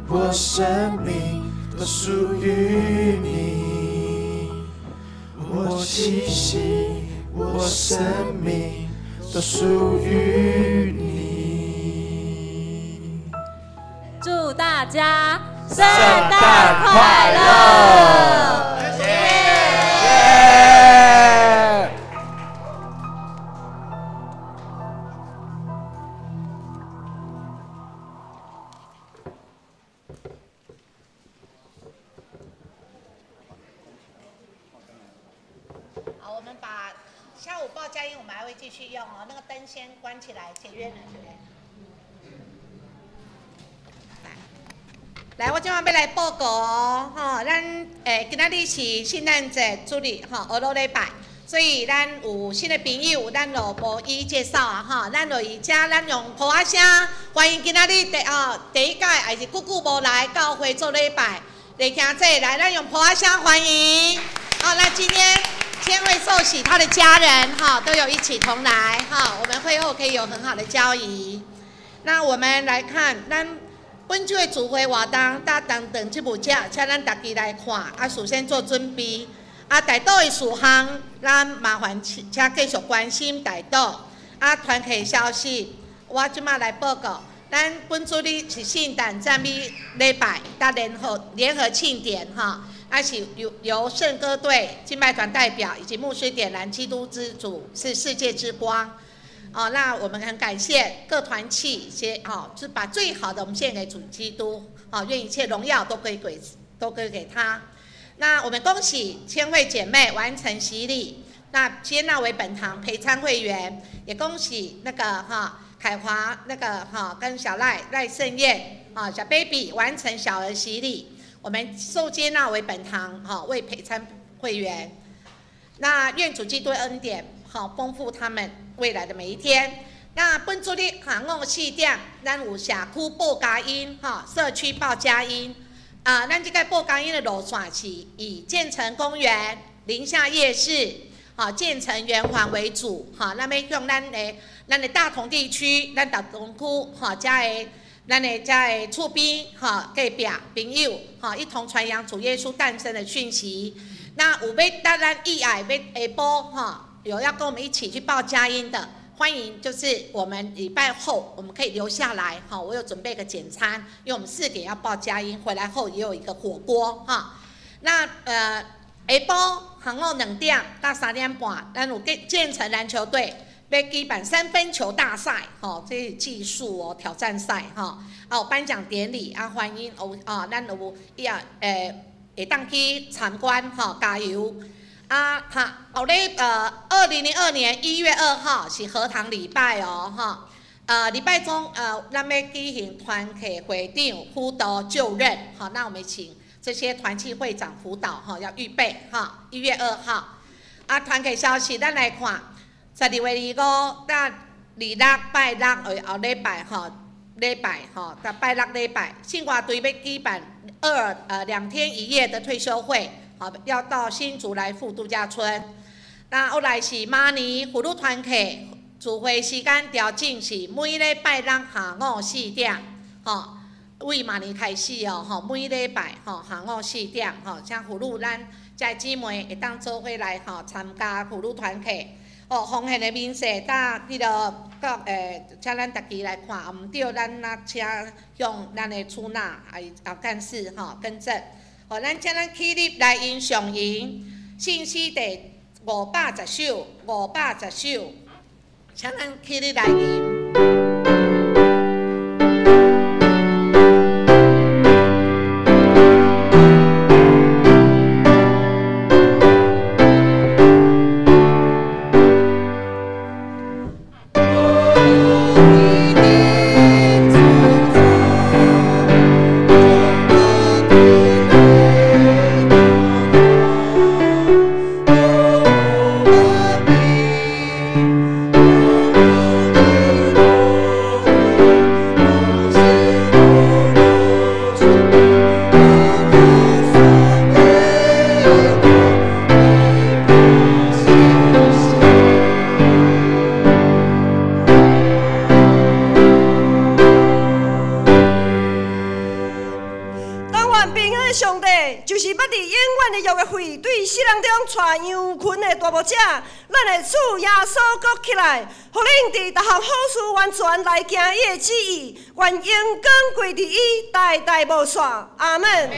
我生命都属于你。我气息，我生命都属于你。祝大家圣诞快乐！耶！好，我们把下午报佳音，我们还会继续用哦。那个灯先关起来，节约能源。来，我这摆欲来报告哦，吼，咱今仔日是圣诞节主日，吼，学落礼拜，所以咱有新的朋友，咱就无一一介绍啊，吼，咱就以遮咱用鼓仔声欢迎今仔日第一届，还是久久无来教会做礼拜，来听这来，咱用鼓仔声欢迎。好，那今天千惠寿喜他的家人哈都有一起同来哈，我们会后可以有很好的交谊。那我们来看咱本周的聚会活动，搭等等这部车，请咱大家来看。啊，事先做准备。啊，代祷的事项，咱麻烦请继续关心代祷。啊，团契消息，我这马来报告。咱本主日是圣诞赞美礼拜，搭联合庆典哈。啊，是由圣歌队、敬拜团代表以及牧师点燃基督之主是世界之光。哦，那我们很感谢各团契些哦，是把最好的我们献给主基督，哦，愿一切荣耀都归给他。那我们恭喜千惠姐妹完成洗礼，那接纳为本堂陪餐会员，也恭喜那个哈凯华那个哈跟小赖赖胜燕啊小 baby 完成小儿洗礼，我们受接纳为本堂哈为陪餐会员。那愿主基督恩典好丰富他们未来的每一天。那本周日下午4点，咱有社区报佳音，哈，社区报佳音。啊，咱这个报佳音的路线是以建成公园、宁夏夜市、哈建成圆环为主，哈，那么用咱的大同地区、咱大同区，哈，遮的咱的遮的厝边，哈隔壁朋友，哈，一同传扬主耶稣诞生的讯息。那有欲搭咱意爱欲下晡，哈，有要跟我们一起去报佳音的，欢迎，就是我们礼拜后我们可以留下来，哈，我有准备个简餐，因为我们4点要报佳音，回来后也有一个火锅，哈。那下晡下午2点到3点半，咱有建成篮球队欲举办三分球大赛，吼，这是技术哦挑战赛，哈，啊有颁奖典礼啊，欢迎有啊，咱有伊啊会当去参观，吼，加油。啊，啊哈，后咧2002年1月2号是荷塘礼拜哦，哈。礼拜中咱欲举行团契会长辅导就任，好，那我们请这些团契会长辅导哈，要预备哈。1月2号，啊，团契消息，咱来看，12月25到26拜六后礼拜哈，礼拜哈，到拜六礼拜，信华队欲举办2天1夜的退修会，好，要到新竹来富度假村。那后来是马尼妇女团契。聚会时间调整是每礼拜六下午4点，吼，为马年开始哦，吼，每礼拜吼下午4点，吼，请妇女咱遮姊妹会当做伙来吼参加妇女团契。哦，奉献的明细搭彼个各请咱逐家来看，毋对，咱啊请向咱的出纳啊干事吼更正。哦，咱请咱起立来吟上吟，信息第510首，510首。请咱起立来吟。完全来行伊的旨意，愿荣光归伫伊，代代无煞。阿门。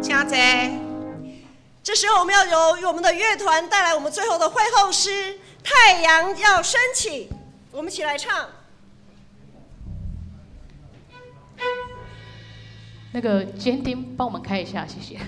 请坐。这时候，我们要由我们的乐团带来我们最后的会后诗《太阳要升起》，我们一起来唱。那个监听帮我们开一下，谢谢。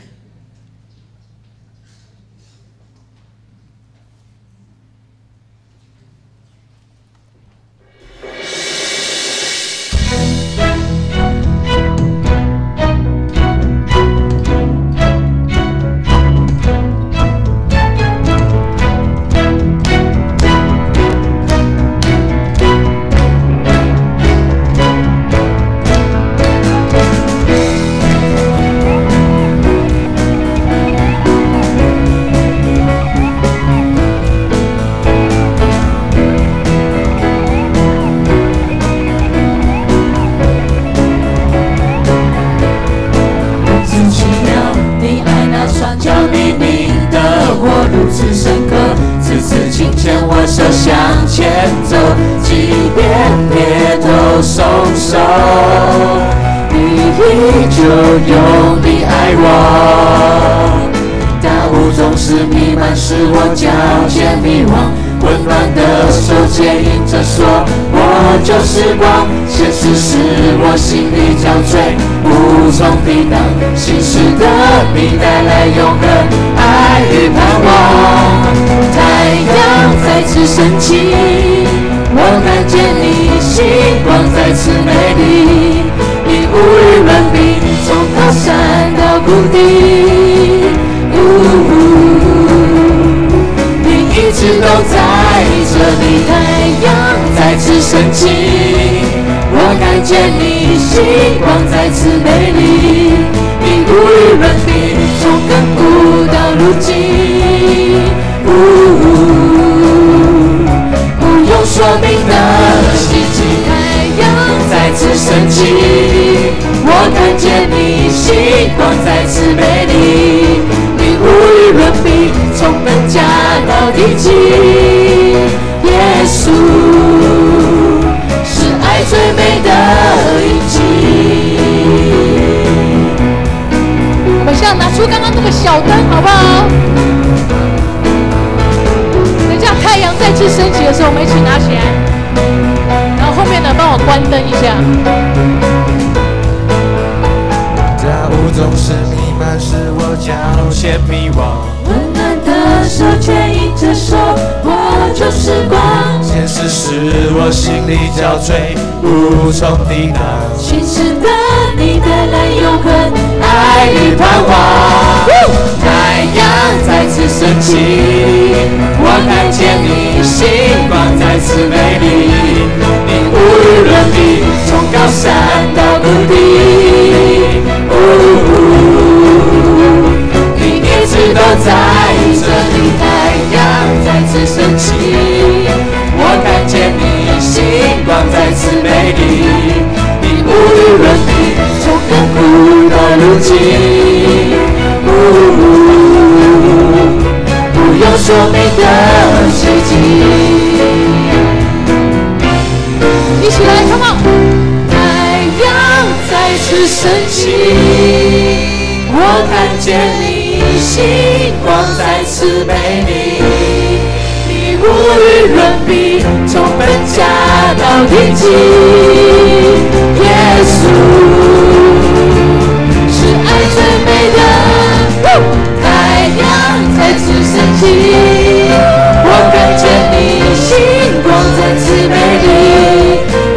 用力爱我，大雾总是弥漫，使我脚尖迷惘。温暖的手牵引着说，我就是光。现实使我心力交瘁，无从抵挡。心事的你带来永恒爱与盼望。太阳再次升起，我看见你星光再次美丽，你无与伦比。从高山到谷底，呜呜，你一直都在这里。太阳再次升起，我看见你星光再次美丽，你无与伦比，从亘古到如今，呜呜，不用说明的奇迹，太阳再次升起。我看见你星光再次美丽，你无与伦比，从本家到地极，耶稣是爱最美的印记。场拿出刚刚那个小灯，好不好？等一下太阳再次升起的时候，我们一起拿起来。然后后面呢，帮我关灯一下。大雾总是弥漫，使我脚陷迷惘。温暖的手牵引着手，我就是光。现实使我心力交瘁，无从抵挡。心事的你带来永恒爱与盼望。太阳再次升起，我看见你星光再次美丽，你无与伦比，从高山到谷底。你一直都在这里，太阳再次升起，我看见你星光再次美丽，你无与伦比，从亘古到如今。不用说明的奇迹。一起来，Come on！太阳再次升起，我看见你星光再次美丽，你无与伦比，从本家到地极，耶稣是爱最美的。太阳再次升起，我看见你星光再次美丽，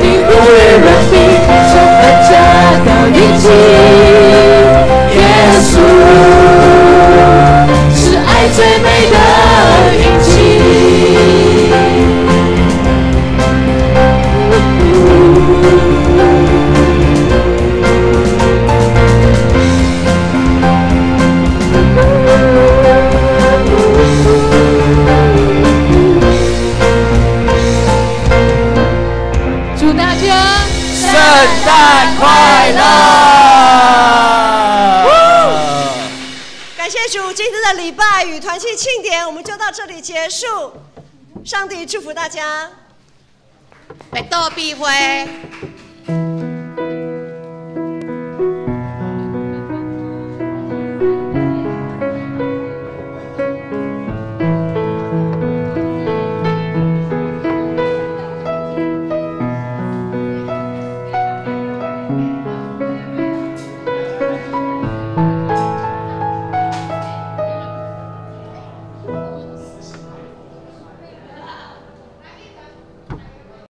你无与伦比，从本家到地极，耶稣是爱最美的印记。祝大家圣诞快乐！感谢主，今天的礼拜与团契庆典我们就到这里结束。上帝祝福大家。白道必会。